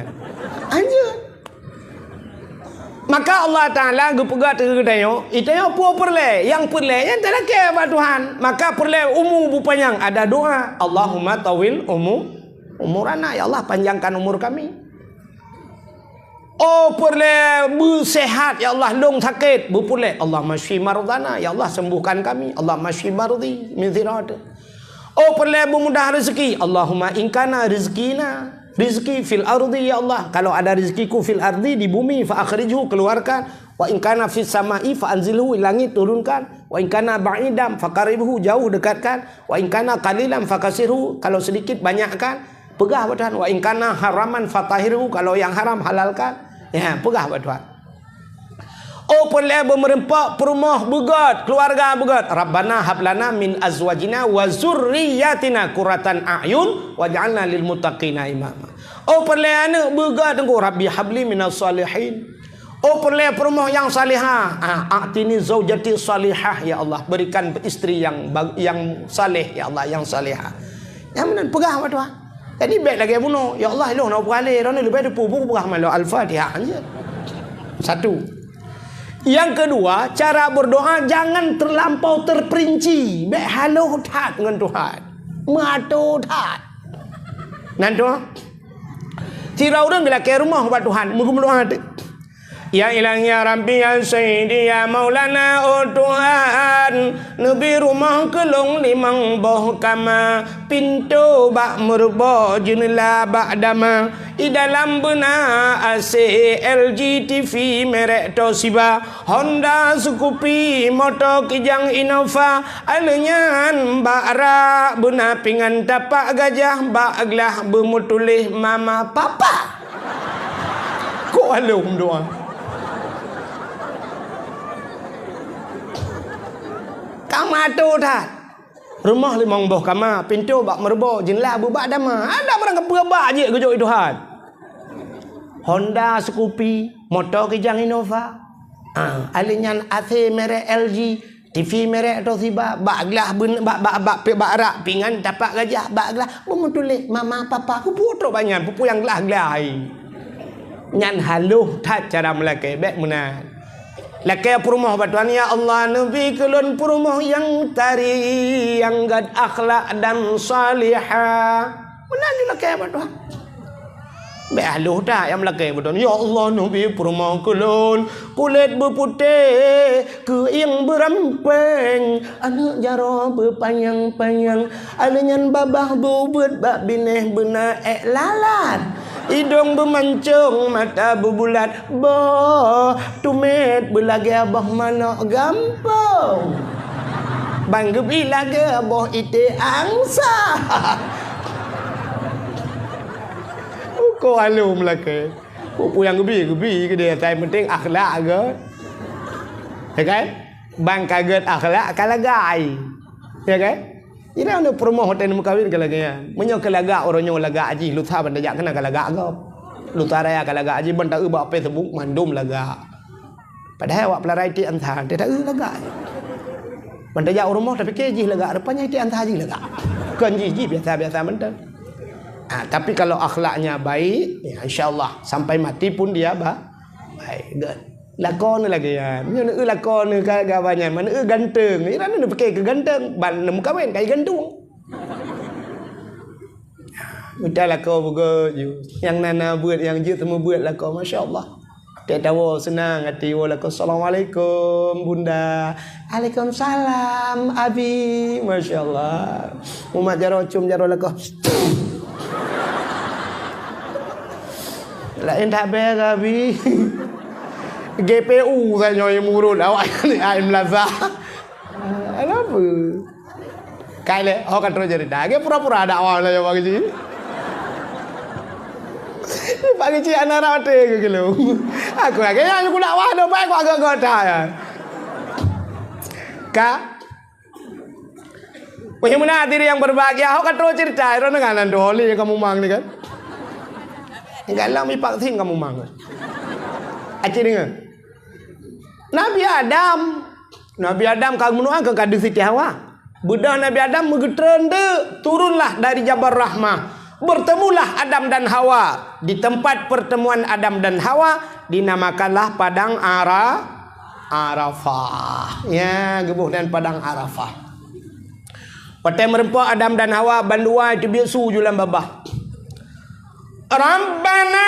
Hanjeuet. Maka Allah Taala geupeugah keu geutanyoe, "Geutanyoe peue peureulée, nyang peureulée nyan talakée bak Tuhan." Maka peureulée umu beupanyang, ada doa, "Allahumma tawil umu, umurana, ya Allah, panjangkan umur kami." Oh peureulée beuseuhat, ya Allah, lôn sakét, beupeureulée, "Allahumma syfi mardana, ya Allah, sembuhkan kami, Allahumma syfi mardi min zirad." Oh peureulée beumudah rezeki, "Allahumma in kana rizqina, rizqi fil ardi, ya Allah, kalau ada rezekiku fil ardi, di bumi, fa akhrijhu, keluarkan, wa in kana fis sama'i, fa anzilhu, di langit turunkan, wa in kana ba'idan, fa qarribhu, jauh, dekatkan, wa in kana qalilan, fa katsirhu, kalau sedikit, banyakkan." Peugah bak Tuhan, "Wa in kana haraman, fa tahhirhu, kalau yang haram, halalkan." Ya, peugah bak Tuhan. Oh peureulée beumeureumpok, peurumoh beugöt, keuluwarga beugöt. "Rabbana hab lana min azwajina wa zurriyyatina qurratan a'yun waj'alna lil muttaqina imama." Oh peureulée aneuëk beugöt, teungku, "Rabbi habli minas shalihin." Oh peureulée peurumoh nyang salihah. Ah, "A'tini zaujati shalihah, ya Allah, berikan istri yang bag-, yang saleh, ya Allah, yang salihah." Nyang meunan peugah bak Tuhan. Jadi bék lagée bunoe, "Ya Allah, ilong na peugah lé, droeneuh leubeh teupeue, peugah malo Al-Fatihah." Hanjeuet. Satu. Yang kedua, cara berdoa jangan terlampau terperinci. Bék haloh that ngon Tuhan. Meuato that. Nan tu, sidroe ureuëng geulakée rumoh bak Tuhan, meugeumeudoa teuk. "Ya Ilahi, ya Rabbi, ya Sayyidi, ya Maulana, oh Tuhan, neubi rumoh keu lôn limong boh kama, pintoe bak meureuboh, jeuneula bak dama, i dalam beuna A C, L G, T V merek Toshiba, Honda, Scoopy, moto Kijang, Innova, aleuh nyan bak rak beuna pingan tapak gajah, bak glah beumeutuléh mama papa." Kok alom doa. Amat atoe that. Rumoh limong boh kama, pintoe bak meurubo, jeunlah bubak dama. Ada barang kapeue bak jeuet geujok i Tuhan. Honda Scoopy, moto kijang Innova. Ah, alèh nyan A C merek L G, T V merek Toshiba, bak glah ben-, bak, bak, bak, bak rak pingan tapak gajah, bak glah beumeutuléh mama papa, peue trok banyan, peue nyang glah-glah hai. Nyan halôh that cara meulakèe, bèk meunan. Lakèe peurumoh bak Tuhan, "Ya Allah, neubi keu lôn peurumoh nyang tari, nyang gèt akhlak dan salihah." Meunan jilakèe bak Tuhan. Bèk halôh that nyang lakèe bak Tuhan. "Ya Allah, neubi peurumoh keu lôn kulét beuputéh, keuieng beurampéng, aneuk jaroe beupanyang-panyang, alèh nyan babah beubeuet bak binéh beuna èk lalat, idông beumancông, mata beubulat, boh tumét beulagèe boh manok gampông. Ban geubi lagèe boh iték angsa." Uko alôm lakèe. Peue-peue nyang geubi, geubi keudéh, nyang penting akhlak gèt. Ya kan? Ban ka gèt akhlak ka lagak ai. Ya kan? Jadi aneuk peurumoh watèe neumeukawen ka lagèe nyan. Meunyoe ka lagak uroe nyoe lagak jih, lusa ban tajak keunan ka lagak gob. Lusa raya ka lagak jih, ban taeu bak Facebook mandum lagak. Padahai awak peularai iték angsa, teuh taeu lagak. Ban tajak u rumoh tapike jih lagak, rupanya iték angsa jih lagak. Kon jih, jih biasa-biasa mantong. Ah, tapi kalau akhlaknya baik, ya, insya Allah sampai mati pun dia ba-, baik. Good. Lakoe neuh lagèe nyan. Meunyoe neueu lakoe neuh ka, ka banyan, meunyoe neueu ganteng, iran neuh pike keu ganteng, ban neumeukawen kai gantung. Mita lakoe beugöt ju. Nyang na-na beuet, nyang jeuet seumeubeuet lakoe, masya Allah. Tiep tawoe seunang até woe lakoe, "Assalamualaikum, Bunda." "Alaikumsalam, Abi." Masya Allah. Mumat jaroe, cium jaroe lakoe. Laén that bèe, Abi. G P U saja nyang murot awak ni ai meulaza. Kenapa? Kai lé, ho ka trok cerita. Lagèe pura-pura dakwah lah, ya, Pak Keuchik. Pak Keuchik, aneuk rate ke kelu. Aku lagèe nyan, aku dakwah, dah baik, aku agak-agak tak, ya. Ka? Wahai meunan hadirin yang berbahagia, ho ka trok cerita, iro dengan nandu holi yang kamu mang ni kan? Enggak lah, mi vaksin kamu mang. Acik dengar. Nabi Adam. Nabi Adam ka meunoe keu ka deuh Siti Hawa. Beudôh Nabi Adam meugeutreun deuk, turunlah dari Jabal Rahmah. Bertemulah Adam dan Hawa. Di tempat pertemuan Adam dan Hawa, dinamakanlah Padang Ara-, Arafah. Ya, geuboh dan Padang Arafah. Watèe meureumpok Adam dan Hawa, bandua itu biasa ju lam babah. Rabbana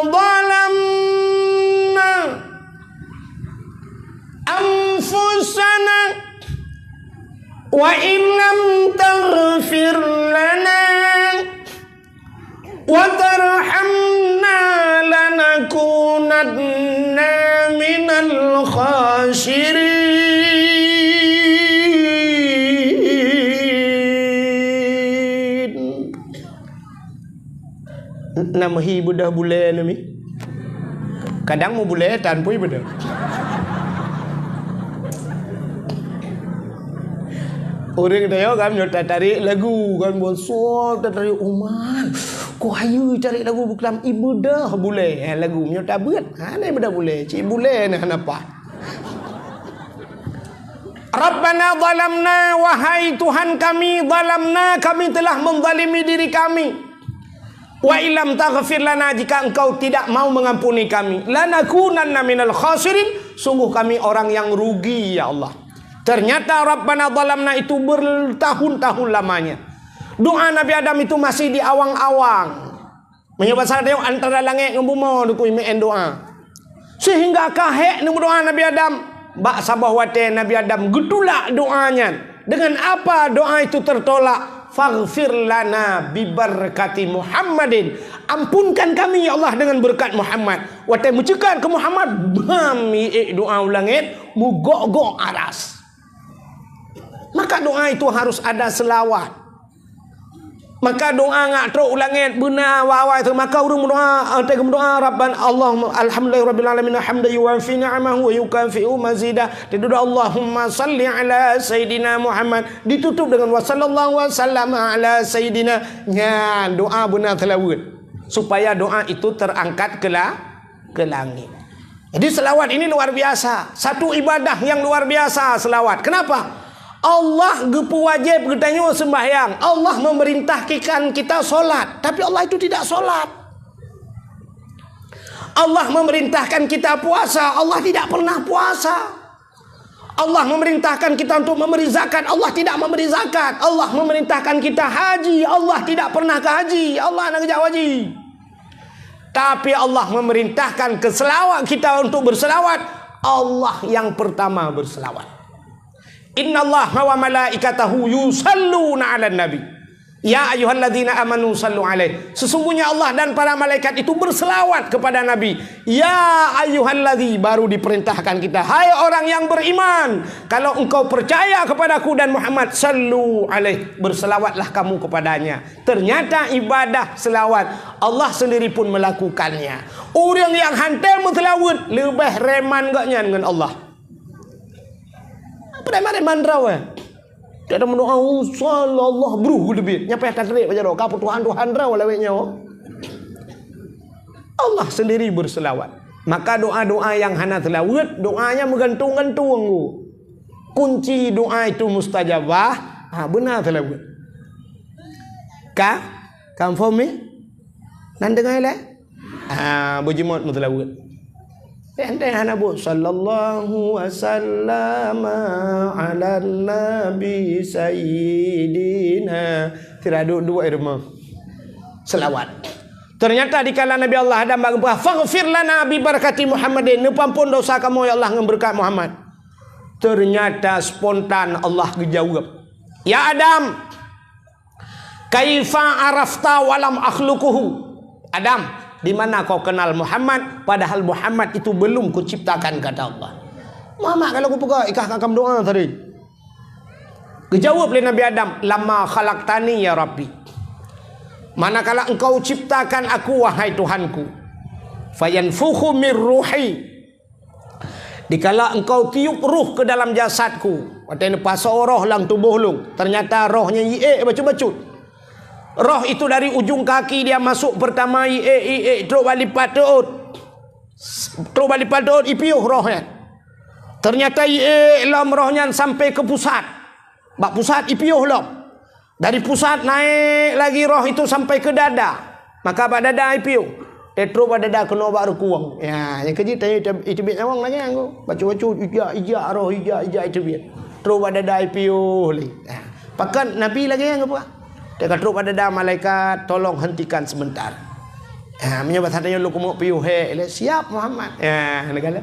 zalamna anfusana wa in lam taghfir lana wa tarhamna lanakunanna minal khasirin. Nam hi beudôh bulèe nami. Kadang meubulèe tan pui beudôh. Ureueng tanyoe kan meunyoe tatarék lagu kan, bosok tatarék umat. Kok hayeue tarék lagu buklam ibeudôh bulèe, eh, lagu meunyoe tabeuet. Ha, na ibeudôh bulèe, cit bulèe na hana paih. Rabbana zalamna, wahai Tuhan kami, zalamna, kami telah menzalimi diri kami. Wa illam taghfir lana, jika Engkau tidak mau mengampuni kami, lanakunanna minal khasirin, sungguh kami orang yang rugi, ya Allah. Ternyata Rabbana zalamna itu bertahun-tahun lamanya. Doa Nabi Adam itu masih diawang-awang. Meunyoe basa tanyoe, antara langét ngon bumoe dukui meu'en doa. Sehingga ka hék neumeudoa Nabi Adam. Bak saboh watèe Nabi Adam geutulak doa nyan. Dengan apa doa itu tertolak? "Faghfir lana bibarakati Muhammadin." Ampunkan kami, ya Allah, dengan berkat Muhammad. Watèe meuceukat keu Muhammad, bam, iék doa u langét, meugok-gok aras. Maka doa itu harus ada selawat. Maka doa ngak trok u langét beuna awai-awai tu. Maka ureuëng meudoa, eh, teuka meudoa, Rabban, Allahumma, alhamdulillahirabbil alamin, hamdan yuwafi ni'amahu wa yukafi'u mazidah. Teudoa, Allahumma salli ala Sayyidina Muhammad. Ditutup dengan wa sallallahu wa sallama ala Sayyidina. Nyan doa beuna seulaweuet. Supaya doa itu terangkat ke la-, ke langit. Jadi selawat ini luar biasa. Satu ibadah yang luar biasa selawat. Kenapa? Allah geupeuwajéb geutanyoe sembahyang. Allah memerintahkan kita solat, tapi Allah itu tidak solat. Allah memerintahkan kita puasa, Allah tidak pernah puasa. Allah memerintahkan kita untuk memberi zakat, Allah tidak memberi zakat. Allah memerintahkan kita haji, Allah tidak pernah ke haji. Allah nak geujak haji. Tapi Allah memerintahkan ke selawat kita untuk berselawat, Allah yang pertama berselawat. Innallaha wa malaikatahu yusalluna 'alan nabi. Ya ayyuhalladzina amanu sallu alaih. Sesungguhnya Allah dan para malaikat itu berselawat kepada Nabi. Ya ayyuhalladzi, baru diperintahkan kita, hai orang yang beriman, kalau engkau percaya kepadaku dan Muhammad, sallu alaih, berselawatlah kamu kepadanya. Ternyata ibadah selawat Allah sendiri pun melakukannya. Ureuëng yang hante meuseulaweuet leubeh reman gobnyan ngon Allah. Apa reman-reman droe? Kada meudoa, "Oh, sallallahu," bruh geuteubiet. Nyan payah tatreuk bak jaroe, ka peutuhan-tuhan droe lawét nyoe. Allah sendiri berselawat. Maka doa-doa yang hana seulaweuet, doanya meugantung-gantung. Kunci doa itu mustajabah, ha, beuna seulaweuet. Ka? Confirm ni? Nan deungoe lé? Ah, beujimot meuseulaweuet. Teuntèe hana buet, "Sallallahu wa sallama ala nabi sayyidina." Sira duek-duek i rumoh. Selawat. Ternyata dikala Nabi Allah Adam bak geupeugah, "Faghfir lana bi barakati Muhammadin." Neupeuampon dosa kamoe, ya Allah, ngon beureukat Muhammad. Ternyata spontan Allah geujaweueb, "Ya Adam, kaifa arafta walam akhluquhu?" Adam, di mana kau kenal Muhammad, padahal Muhammad itu belum kuciptakan, kata Allah. Muhammad kalau kupeugah, ikah akan doa tadi. Geujaweueb lé Nabi Adam, "Lamma khalaqtani ya Rabbi." Manakala engkau ciptakan aku, wahai Tuhanku. Fayanfukhu mir ruhi. Dikala engkau tiup ruh ke dalam jasadku, watèe neupasoe roh lam tuboh lôn, ternyata roh nyan iék bacut-bacut. Roh itu dari ujung kaki dia masuk pertama iék, iék, trok bak lipat teuôt. Trok bak lipat teuôt ipiôh roh nyan. Ternyata iék lom roh nyan sampai ke pusat. Bak pusat ipiôh lom. Dari pusat naék lagi roh itu sampai ke dada. Maka bak dada ipiôh. Teutrok bak dada keunoe bak reukueng. Ya, nyang keujeuet tanyoe ite-, iteubiet nyawöng lagèe nyan. Bacut-bacut, ijak-ijak roh, ijak-ijak iteubiet. Trok bak dada ipiôh lé. Ya. Pakon Nabi lagèe nyan geupeugah. Teuka trok bak dada malaikat, "Tolong hentikan sebentar." Ha, meunyoe basa tanyoe lôn keumeuk piôh hék, lé, "Siap, Muhammad." Ya, neukalon.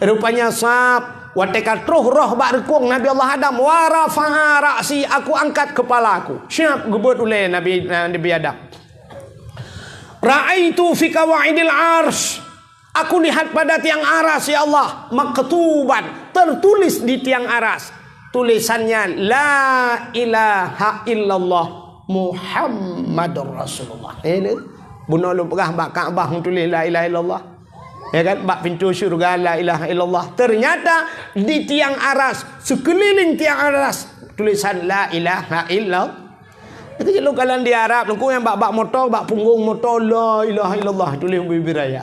Rupanya sab, watèe ka troh roh bak reukueng Nabi Allah Adam, "Wa rafa'a ra'si, aku angkat kepala aku." Siap geubeuet ulèe Nabi, Nabi Adam. "Ra'aitu fi qawaidil arsy." Aku lihat pada tiang aras, ya Allah, maktuban, tertulis di tiang aras. Tulisannya, "La ilaha illallah Muhammadur Rasulullah." Eh, le. Bunoe lôn peugah bak Ka'bah tuléh, "La ilaha illallah." Ya kan? Bak pintoe syurga, "La ilaha illallah." Ternyata di tiang aras, sekeliling tiang aras, tulisan, "La ilaha illallah." Itu je lôn kalon di Arab, lôn kuyang bak, bak moto, bak punggong moto, "La ilaha illallah," tuléh bibir raya.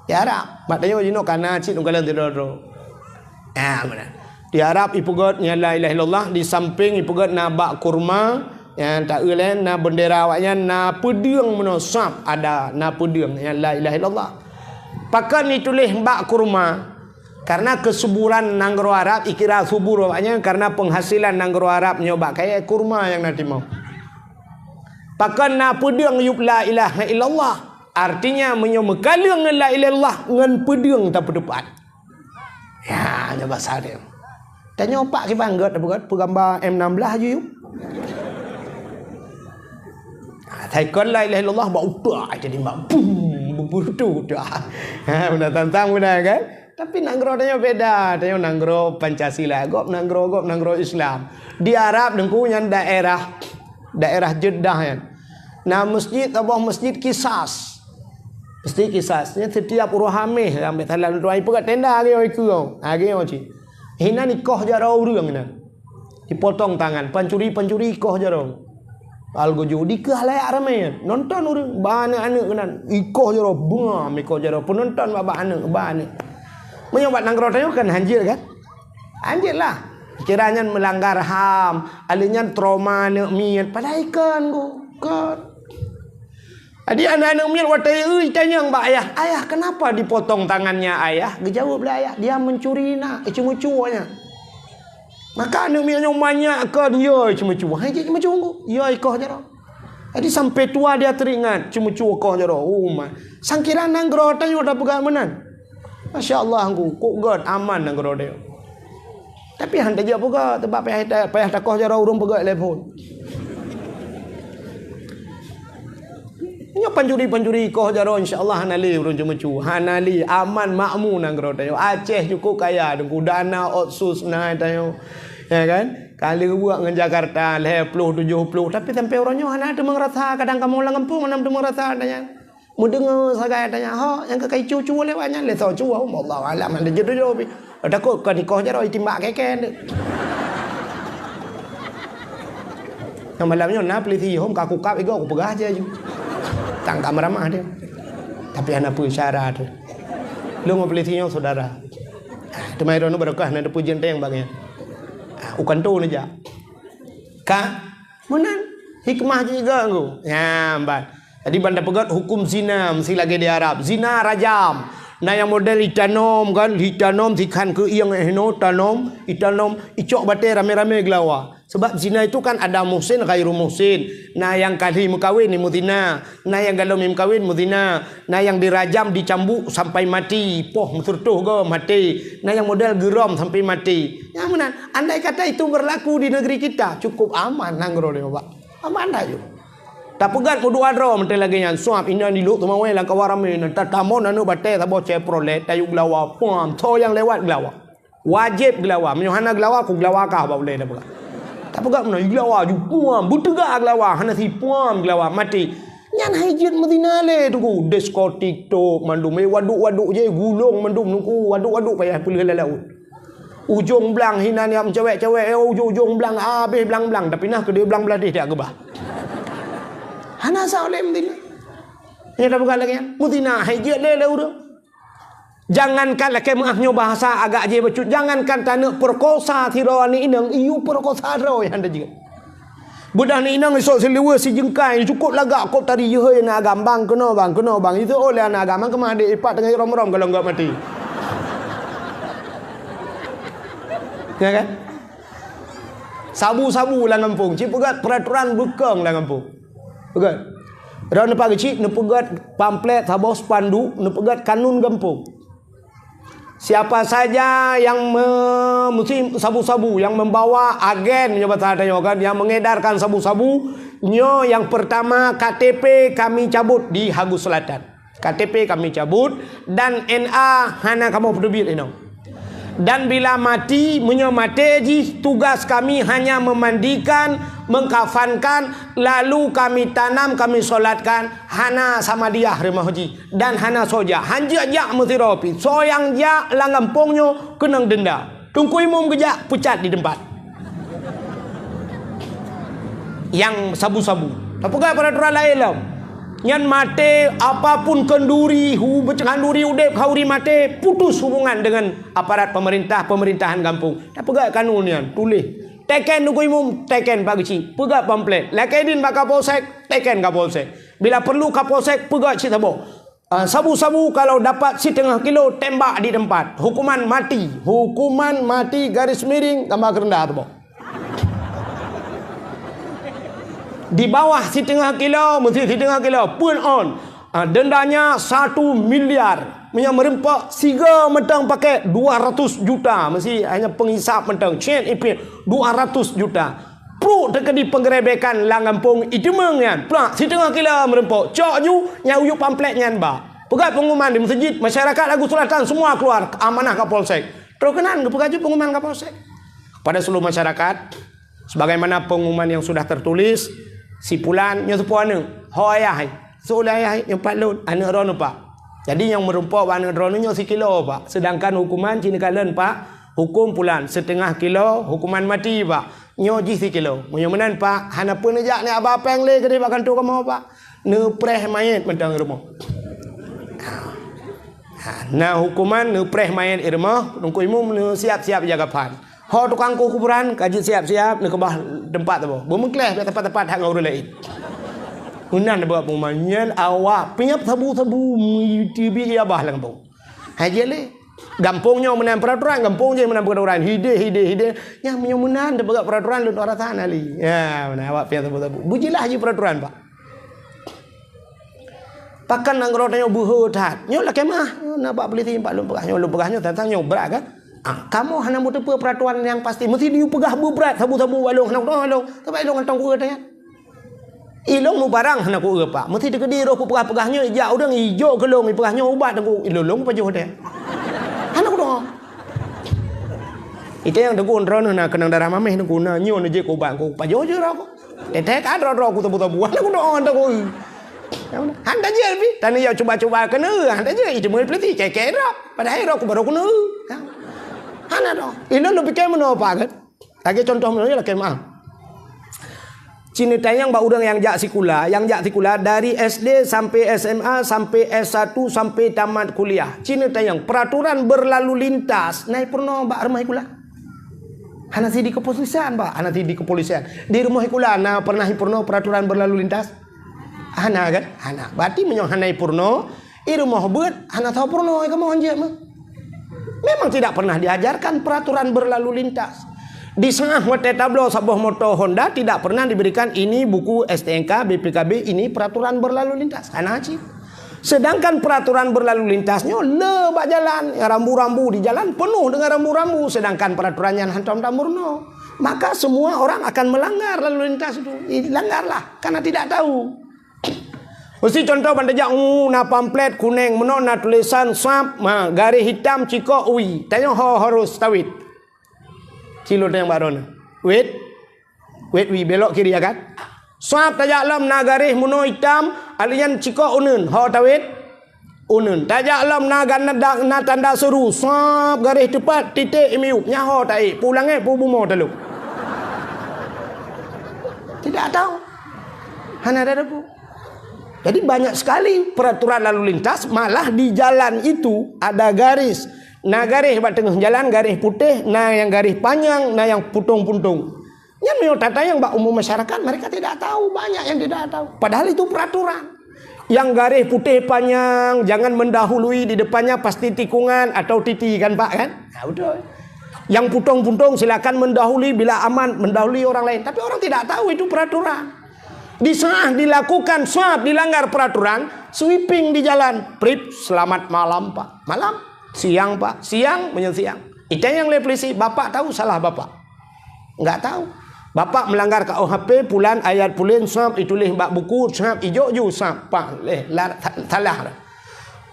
Di Arab, mak tanyoe jinoe kana cit lôn kalon di doro. Ah, mana? Di Arab ipeugöt nyan la ilaha illallah, di samping ipeugöt na bak kurma, nyan taeu laén na bendera awaknyan, na peudeueng meunoe sab ada, na peudeueng nyan la ilaha illallah. Pakon ituléh bak kurma? Karena kesuburan nanggroe Arab, ikira subur awaknyan karena penghasilan nanggroe Arab nyoe bak kayèe kurma nyang na timoh. Pakon na peudeueng yup la ilaha illallah? Artinya meunyoe meukaleueng ngon la ilaha illallah, ngon peudeueng tapeuteupat. Ya, nyan basa dia. Tanyoe pak kiban göt, apa göt, peugamba M enam belas aju yup. Ha, taikon la ilaha illallah bak utak, jadi mak bum, beubeureutu utak. Ha, beuna tantang beuna kan? Tapi nanggroe tanyoe beda, tanyoe nanggroe Pancasila, gob nanggroe, gob nanggroe Islam. Di Arab Teungku nyan daerah Daerah Jeddah nyan. Na masjid, saboh masjid Qisas. Masjid Qisas. Nyan setiap uroe Hameh, sampai salah tuan ipeugah tenda lagèe nyoe ikeu. Lagèe nyoe cit. Hinan ikoh jaroe ureueng hinan. Ipotong tangan, pancuri-pancuri ikoh jaroe. Algojo dikeue halayak ramé. Nonton ureueng, ba aneuk-aneuk keunan. Ikoh jaroe, bungam ikoh jaroe. Peunonton bak-bak aneuk, ba aneuk. Meunyoe bak nanggroe tanyoe kan hanjeuet kan? Hanjeuet lah. Kira nyan melanggar ham, alèh nyan trauma aneuk miet. Padahai kon, kon. Jadi aneuk-aneuk miet watèe eu itanyong bak ayah, "Ayah, kenapa dipotong tangannya, Ayah?" Geujaweueb lé ayah, "Dia mencuri, Nak, ceumeucue nyan." Maka aneuk miet nyoe manyak keu dia ceumeucue. Hai, cit ceumeucue, ya ikoh jaroe. Jadi sampai tua dia teringat ceumeucue ikoh jaroe. Oh, ma. Sangkira nanggroe tanyoe tapeugah meunan. Masya Allah, Teungku, kok gèt aman nanggroe tanyoe. Tapi han tajak peugah, teuma payah ta-, payah takoh jaroe ureueng peugah lé phon. Nyoe pancuri-pancuri koh jaroe, insya Allah hana lé ureueng ceumeucue. Hana lé, aman makmu nanggroe tanyoe. Aceh cukup kaya, Teungku, dana otsus na tanyoe. Ya kan? Ka lheueh buet ngon Jakarta, lhèe ploh, tujoh ploh. Tapi sampai uroe nyoe hana teumeung rasa, kadang kamoe lam gampông hana teumeung rasa tanyoe. Meudeungoe sagai tanya, "Ho, nyang ka icu-cu lewat nyan?" "Lé soe cu, Allahu alam, hana jeuet tujoh pih." Takot kon ikoh jaroe itimbak kèkè. Nyang malam nyoe na peulisi hom ka kukab igoe kupeugah aja ju. Tang ka meuramah dia. Tapi hana peue syarat. Lôn ngon peulisi nyoe saudara. Teuma droeneuh barokah na teupeujeuet teng bak nyan. Ah, u kanto neujak. Ka Meunan hikmah jih geuh nggu. Nyan ban. Jadi ban tapeugöt huköm zina meusi lagèe di Arab. Zina rajam. Na nyang model itanom kan, itanom sikhan keu ieng eh hinoe tanom, itanom icok batèe ramé-ramé geulawa. Sebab zina itu kan ada muhsin, ghairu muhsin. Na nyang kali meukawen ni meuzina, na nyang galom meukawen meuzina. Na nyang dirajam, dicambuk sampai mati, poh meuseureutoh goe maté. Na nyang model geurôm sampai maté. Nyang meunan, andai kata itu berlaku di negeri kita, cukup aman nanggroe nyoe, Pak. Aman dah yuk. Tapeugöt meudua droe meuntèe lagèe nyan, suap inan ilok teumawai lam kawan ramé nyan, tatamon aneuk batèe saboh Chevrolet, tayue geulawa, puam, tho nyang lewat geulawa. Wajéb geulawa. Meunyoe hana geulawa, ku geulawa kah bak ulèe tapeugah. Tapeugah meunan, geulawa ju puam, beuteuga geulawa, hana si puam geulawa, maté. Nyan hai jeuet meuzina lé Teungku, diskotik tok mandum, eh, waduk-waduk jih gulong mandum Teungku, waduk-waduk payah peuleueh lam laôt. Ujong blang hinan nyang meucewek-cewek, eh, ujong-ujong blang, habéh blang-blang, tapi nah keudéh blang bladéh tiak geubah. Hana sa ulèe meuzina. Nyan tapeugah lagèe nyan, meuzina hai jeuet lé lé ureueng. Jangankan lakèe meu'ah nyoe bahasa agak jih bacut, jangankan taneuk peurekosa sidroe aneuk inong, iyue peurekosa droe han tajeuet. Beudah aneuk inong isok siluweue sijeungkai, cukôp lagak kôb tari jeuhôi aneuk agam, "Bang, keunoe bang, keunoe bang." Isok lé aneuk agam, keumah adék ipat teungoh irôm-rôm ka lôn gèt maté. Ya kan? Sabu-sabu lam gampông, cit peugöt peraturan beukong lam gampông. Peugöt. Droe neupak geuchik, neupeugöt pamflet saboh spanduk, neupeugöt kanun gampông. Siapa saja yang me-, meusi sabu-sabu, yang membawa agen, meunyoe basa tanyoe kan, yang mengedarkan sabu-sabu, nyoe yang pertama K T P kami cabut di Hagus Selatan. K T P kami cabut dan N A hana kamoe peuteubiet inong. Dan bila mati, meunyoe maté jih, tugas kami hanya memandikan, mengkafankan, lalu kami tanam, kami solatkan, hana samadiyah rumoh jih dan hana soe jak. Han jeuet jak meusidroe pih. Soe nyang jak lam gampông nyoe keunong denda. Teungku Imum geujak, peucat di teumpat. Nyang sabu-sabu. Tapeugah peraturan laén lom. Nyan maté, apapun khanduri, hu-, khanduri udép, khanduri maté, putus hubungan dengan aparat pemerintah, pemerintahan gampông. Tapeugah kanun nyan, tuléh. Teken Teungku Imum, teken Pak Geuchik. Peugah pamflet. Lakèe idin bak Kapolsek, teken Kapolsek. Bila perlu Kapolsek, peugah cit saboh. Ah, sabu-sabu kalau dapat setengah kilo, tembak di tempat. Hukuman mati. Hukuman mati garis miring, tambah keureundah tu, boh. Di bawah setengah kilo, meusti setengah kilo, pun on. Ah, dendanya satu miliar. Meunyoe meureumpok, sigoe mantong pakèt dua ratus juta. Meusti hanya penghisap mantong, cét ipit, dua ratus juta. Pruet teukeudi penggerebekan lam gampông iteumeung nyan. Plak, siteungoh kilo meureumpok. Cok ju, nyang uyueb pamflet nyan ba. Peugah pengumuman di meuseujid, masyarakat Hagus Selatan semua keluar, amanah Kapolsek. Troh keunan geupeugah ju pengumuman Kapolsek. Kepada seluruh masyarakat, sebagaimana pengumuman yang sudah tertulis, Si pulan nyoe seupôt aneuk, ho ayah hai. Soe lé ayah hai? Nyoe pat lôn, aneuk droeneuh pak. Jadi nyang meurumpok bak aneuk droeneuh nyoe sikilo pak. Sedangkan hukuman ci neukalon pak, hukum pulan setengah kilo, hukuman mati pak. Nyoe jih sikilo. Meunyoe meunan pak, hana peue neujak neuaba péng lé keudeh bak kantô kamoe pak. Neupreh manyét mantong i rumoh. Na hukuman neupreh manyét i rumoh, Teungku Imum neusiap-siap ija kapan. Ho tukang kueh kuburan ka jisiap-siap, neukeubah teumpat saboh. Beumeukleh bak teumpat-teumpat that ngon ureueng laén. Meunan bak pengumuman nyan awak piep sabu-sabu meuteubiet ija bah lam gampông. Hai jeuet lé. Gampông nyoe meunan peraturan, gampông jih meunan peraturan. Hideh, hideh, hideh. Nyan meunyoe meunan teupeugah peraturan lôn rasa hana lé. Ya, meunan awak piep sabu-sabu. Beujeulaih jih peraturan, Pak. Pakon nanggroe tanyoe beuhe that. Nyoe lakée meu'ah. Nyoe na bak peulisi bak lôn peugah nyoe, lôn peugah nyoe teuntang nyoe brat kan? Ah, kamoe hana meuteupeue peuratoran nyang pasti. Meusti jipeugah beubrat sabu-sabu bak lôn hana keudroe lôn. Sabab lôn hana teupeue that. Ilôn mubarang hana kueu pak. Meusti teukeudi roh kupeugah-peugah nyoe ijak ureueng ijok keu lôn ipeugah nyoe ubat teungku. Ilôn lôn pajoh that. Hana keudroe. Ite nyang teungku droeneuh na keunong darah mameh teungku na nyoe neujeuet keu ubat teungku pajoh jeuet roh ku. Teuntée ka droe-droe ku tebu-tebu, hana kudoa, hana ku. Han tajeuet pih, tanyoe cuba-cuba keuneuk, han tajeuet, iteumé peulisi, kée-kée droe. Padahai droe ku barô keuneuk. Hana droe. Ilôn lôn pike meunoe pat kan. Lagée contoh meunoe lakée meu'ah. Ci neutanyong bak ureueng nyang jak sikula, nyang jak sikula dari S D sampai S M A, sampai S satu, sampai tamat kuliah. Ci neutanyong, peraturan berlalu lintas na peurunoe bak rumoh sikula? Hana sideh kepolisian, Pak. Hana sideh kepolisian. Di rumoh sikula na pernah ipeurunoe peraturan berlalu lintas? Hana kan? Hana. Berarti meunyoe hana ipeurunoe, i rumoh beuet hana soe peurunoe, kamoe hanjeuet meuh. Memang tidak pernah diajarkan peraturan berlalu lintas. Di Sangah watée tabloe saboh moto Honda tidak pernah diberikan ini buku S T N K, B P K B, ini peraturan berlalu lintas. Hana cit. Sedangkan peraturan berlalu lintas nyoe le bak jalan, rambu-rambu di jalan penuh dengan rambu-rambu, sedangkan peraturan nyan hantom tameurunoe. Maka semua orang akan melanggar lalu lintas itu. Langgarlah karena tidak tahu. Meusti contoh ban tajak, uh, na pamflet kuneng, meunoe na tulisan swab, ma, garéh hitam cikok ui. Tanyoe ho harus tawét. Ci lôn tanyong bak droeneuh. Wét. Wét ui belok kiri ya kan? Swab tajak lom na garéh meunoe hitam, alian cikok uneun, ho tawét. Uneun. Tajak lom na ganda, na tanda seuru, swab garéh teupat, titék i miyueb, nyan ho taék, peue langét, peue bumoe talop. Tidak tahu. Hana ada debu. Jadi banyak sekali peraturan lalu lintas, malah di jalan itu ada garis. Na garéh bak teungoh jalan, garéh putéh, na nyang garéh panyang, na nyang puntông-puntông. Nyan meunyoe tatanyong bak umum masyarakat, mereka tidak tahu, banyak yang tidak tahu. Padahal itu peraturan. Yang garéh putéh panyang, jangan mendahului di depannya, pasti tikungan atau titi kan, Pak, kan? Nah, betul. Yang puntông-puntông silakan mendahului bila aman, mendahului orang lain. Tapi orang tidak tahu itu peraturan. Di saat dilakukan swab, dilanggar peraturan, sweeping di jalan, prip, selamat malam, Pak. Malam, siang, Pak. Siang, meunyoe siang. Itanyong lé polisi, "Bapak tahu salah Bapak?" Enggak tahu. Bapak melanggar K U H P, pulan ayat pulan, swab ituléh bak buku, swab ijok ju, swab, Pak, leh, la-, sa-, salah.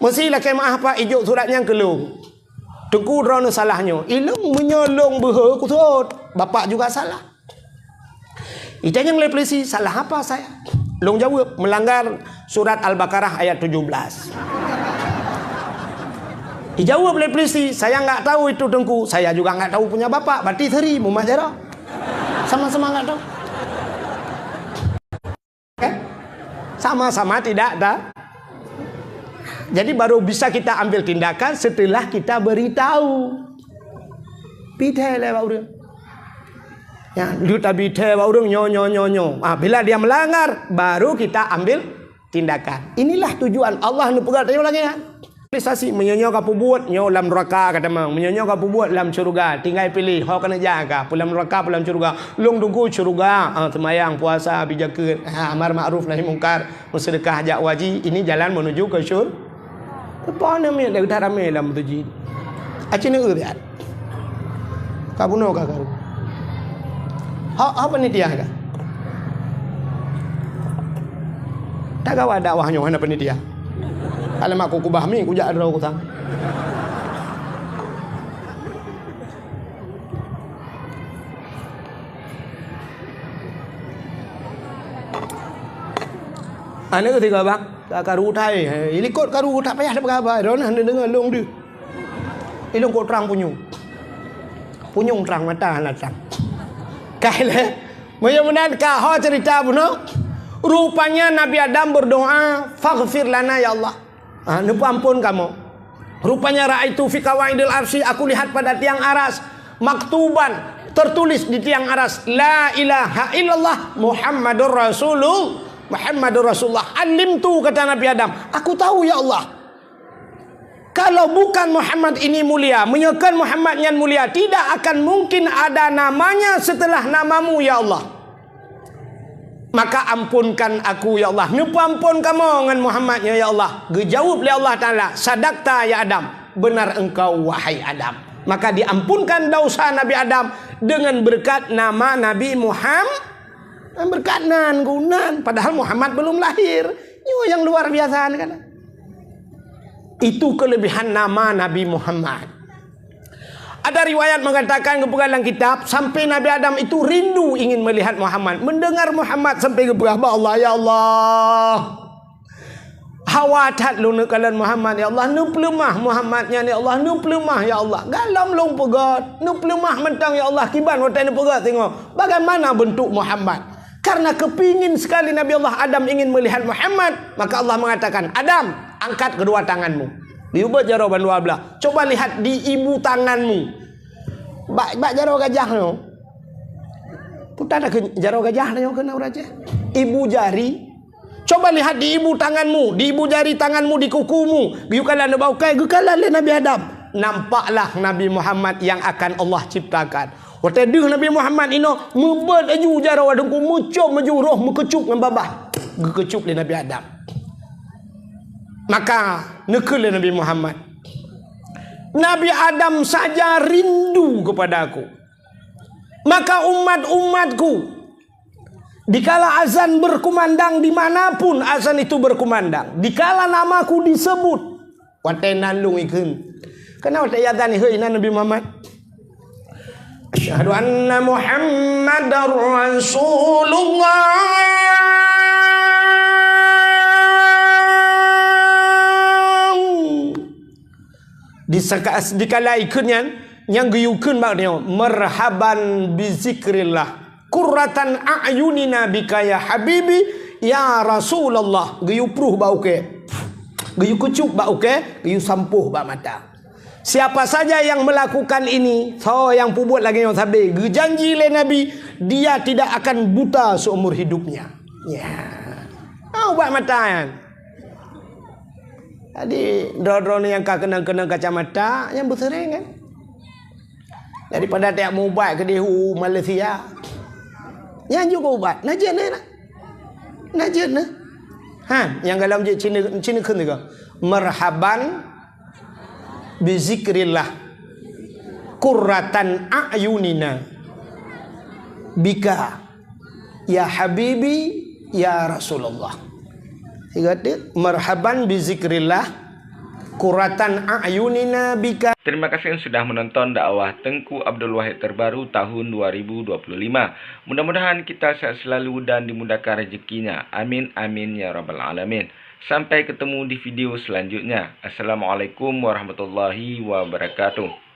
Meusti lakée meu'ah, Pak, ijok surat nyan keu lôn. Teungku droeneuh salah nyoe. Ilôn meunyoe lôn beuhe kusot, Bapak juga salah. Itanyong lé polisi, "Salah apa saya?" Lôn jaweueb, "Melanggar surat Al-Baqarah ayat tujuh belas." Dijaweueb lé polisi, "Saya nggak tahu itu, Teungku. Saya juga nggak tahu punya Bapak." Berarti seri, mumat jaroe. Sama-sama nggak tahu. Kan? Sama-sama tidak tahu. Jadi baru bisa kita ambil tindakan setelah kita beritahu. Pidai lé bak ureueng. Ya, lu tabi thee bak ureueng nyoe, nyoe, nyoe, nyoe. Ah, bila dia melanggar, baru kita ambil tindakan. Inilah tujuan Allah neupeugah tanyoe lagée nyan. Realisasi, meunyoe nyoe ka peubuet, nyoe lam nuraka ka tamong. Meunyoe nyoe ka peubuet, lam syeuruga. Tinggai piléh, ho keuneuk jak ka, peu lam nuraka, peu lam syeuruga. Lôn teungku syeuruga, ah, seumayang, puasa, bi jakeuet, ah, amar makruf nahi mungkar. Meuseudeukah jak haji, ini jalan menuju ke syur-, Teupah aneuk miet lagée that ramé lam meuseujid. Aci neueu siat. Ka bunoe ka karu. Ha, ha panitia ka. Tak gawa dakwah nyoe hana panitia. Kalau mak ku kubah mi, kujak droe ku sang. Aneuk tiga bang, ka karu utai. Ilikot karu tak payah dah peugah apa. Droeneuh neudeungoe lôn deuh. Ilôn kok trang punyueng. Punyueng trang mata hana trang. Kai lé. Meunyoe meunan ka ho cerita bunoe. Rupanya Nabi Adam berdoa, "Faghfir lana ya Allah." Ha, neupeuampon kamoe. Rupanya ra'aitu fi qawaidil arsy, aku lihat pada tiang aras, maktuban, tertulis di tiang aras, "La ilaha illallah Muhammadur Rasulul-, Muhammadur Rasulullah." Alimtu, kata Nabi Adam, "Aku tahu ya Allah. Kalau bukan Muhammad ini mulia, meunyoe kon Muhammad nyan mulia, tidak akan mungkin ada namanya setelah namamu ya Allah." Maka ampunkan aku, ya Allah. Neupeuampon kamoe ngon Muhammad nyoe, ya Allah. Geujaweueb lé Allah Taala, "Sadaqta, ya Adam. Benar engkau, wahai Adam." Maka diampunkan dosa Nabi Adam dengan berkat nama Nabi Muhammad. Berkat nan, geunan. Padahal Muhammad belum lahir. Nyoe nyang luar biasa ni kan. Itu kelebihan nama Nabi Muhammad. Ada riwayat mengatakan, geupeugah lam kitab, sampai Nabi Adam itu rindu ingin melihat Muhammad. Mendengar Muhammad sampai geupeugah bak Allah, "Ya Allah, hawa that lôn neukalon Muhammad, ya Allah. Neupeuleumah Muhammad nyan, ya Allah. Neupeuleumah, ya Allah. Galom lôn peugöt. Neupeuleumah mantong, ya Allah. Kiban watèe neupeugöt singoh. Bagaimana bentuk Muhammad?" Karena kepingin sekali Nabi Allah Adam ingin melihat Muhammad, maka Allah mengatakan, "Adam, angkat kedua tanganmu." Diubah jaroe bandua blah. "Coba lihat di ibu tanganmu." Bak, bak jaroe gajah nyoe. Putar dah ke jaroe gajah nyoe keunan ureueng Aceh. Ibu jari. "Coba lihat di ibu tanganmu, di ibu jari tanganmu, di kukumu." Geuyue kalon bak ukèe, geukalon lé Nabi Adam. Nampaklah Nabi Muhammad yang akan Allah ciptakan. Watèe deuh Nabi Muhammad inoe, meubeuet laju jaroe wadong ku, meucom laju roh meukeucup ngon babah. Geukeucup lé Nabi Adam. Maka neukheun lé Nabi Muhammad, "Nabi Adam saja rindu kepada aku. Maka umat-umatku, dikala azan berkumandang, di mana pun azan itu berkumandang, dikala namaku disebut," Watèe nan lôn ikheun. Keunan watèe azan, hei, nan Nabi Muhammad. Asyhadu anna Muhammadar Rasulullah. Di saka-, dikala ikheun nyan, nyang geuyue kheun bak nyoe, "Marhaban bi zikrillah. Qurratan a'yunina bika ya habibi, ya Rasulullah." Geuyue pruh bak ukèe. Geuyue keucup bak ukèe, geuyue sampoh bak mata. Siapa saja yang melakukan ini, soe nyang peubuet lagèe nyoe sabe, geujanji lé Nabi, dia tidak akan buta seumur hidupnya. Ya. Ah, ubat mata nyan. Jadi, droe-droe nyang ka keunong-keunong kacamata, nyang beuseuréng kan. Daripada tajak meuubat keudéh u Malaysia. Nyan jeuet keu ubat. Na jeuet na. Na jeuet na. Ha, nyang galom jeuet cina, cina kheun tiga. Marhaban bi zikrillah. Qurratan a'yunina bika. Ya habibi, ya Rasulullah. Tiga detik. Marhaban bi zikrillah. Qurratan a'yunina bika. Terima kasih sudah menonton dakwah Tengku Abdul Wahid terbaru tahun dua ribu dua puluh lima. Mudah-mudahan kita sehat selalu dan dimudahkan rezekinya. Amin, amin, ya rabbal alamin. Sampai ketemu di video selanjutnya. Assalamualaikum warahmatullahi wabarakatuh.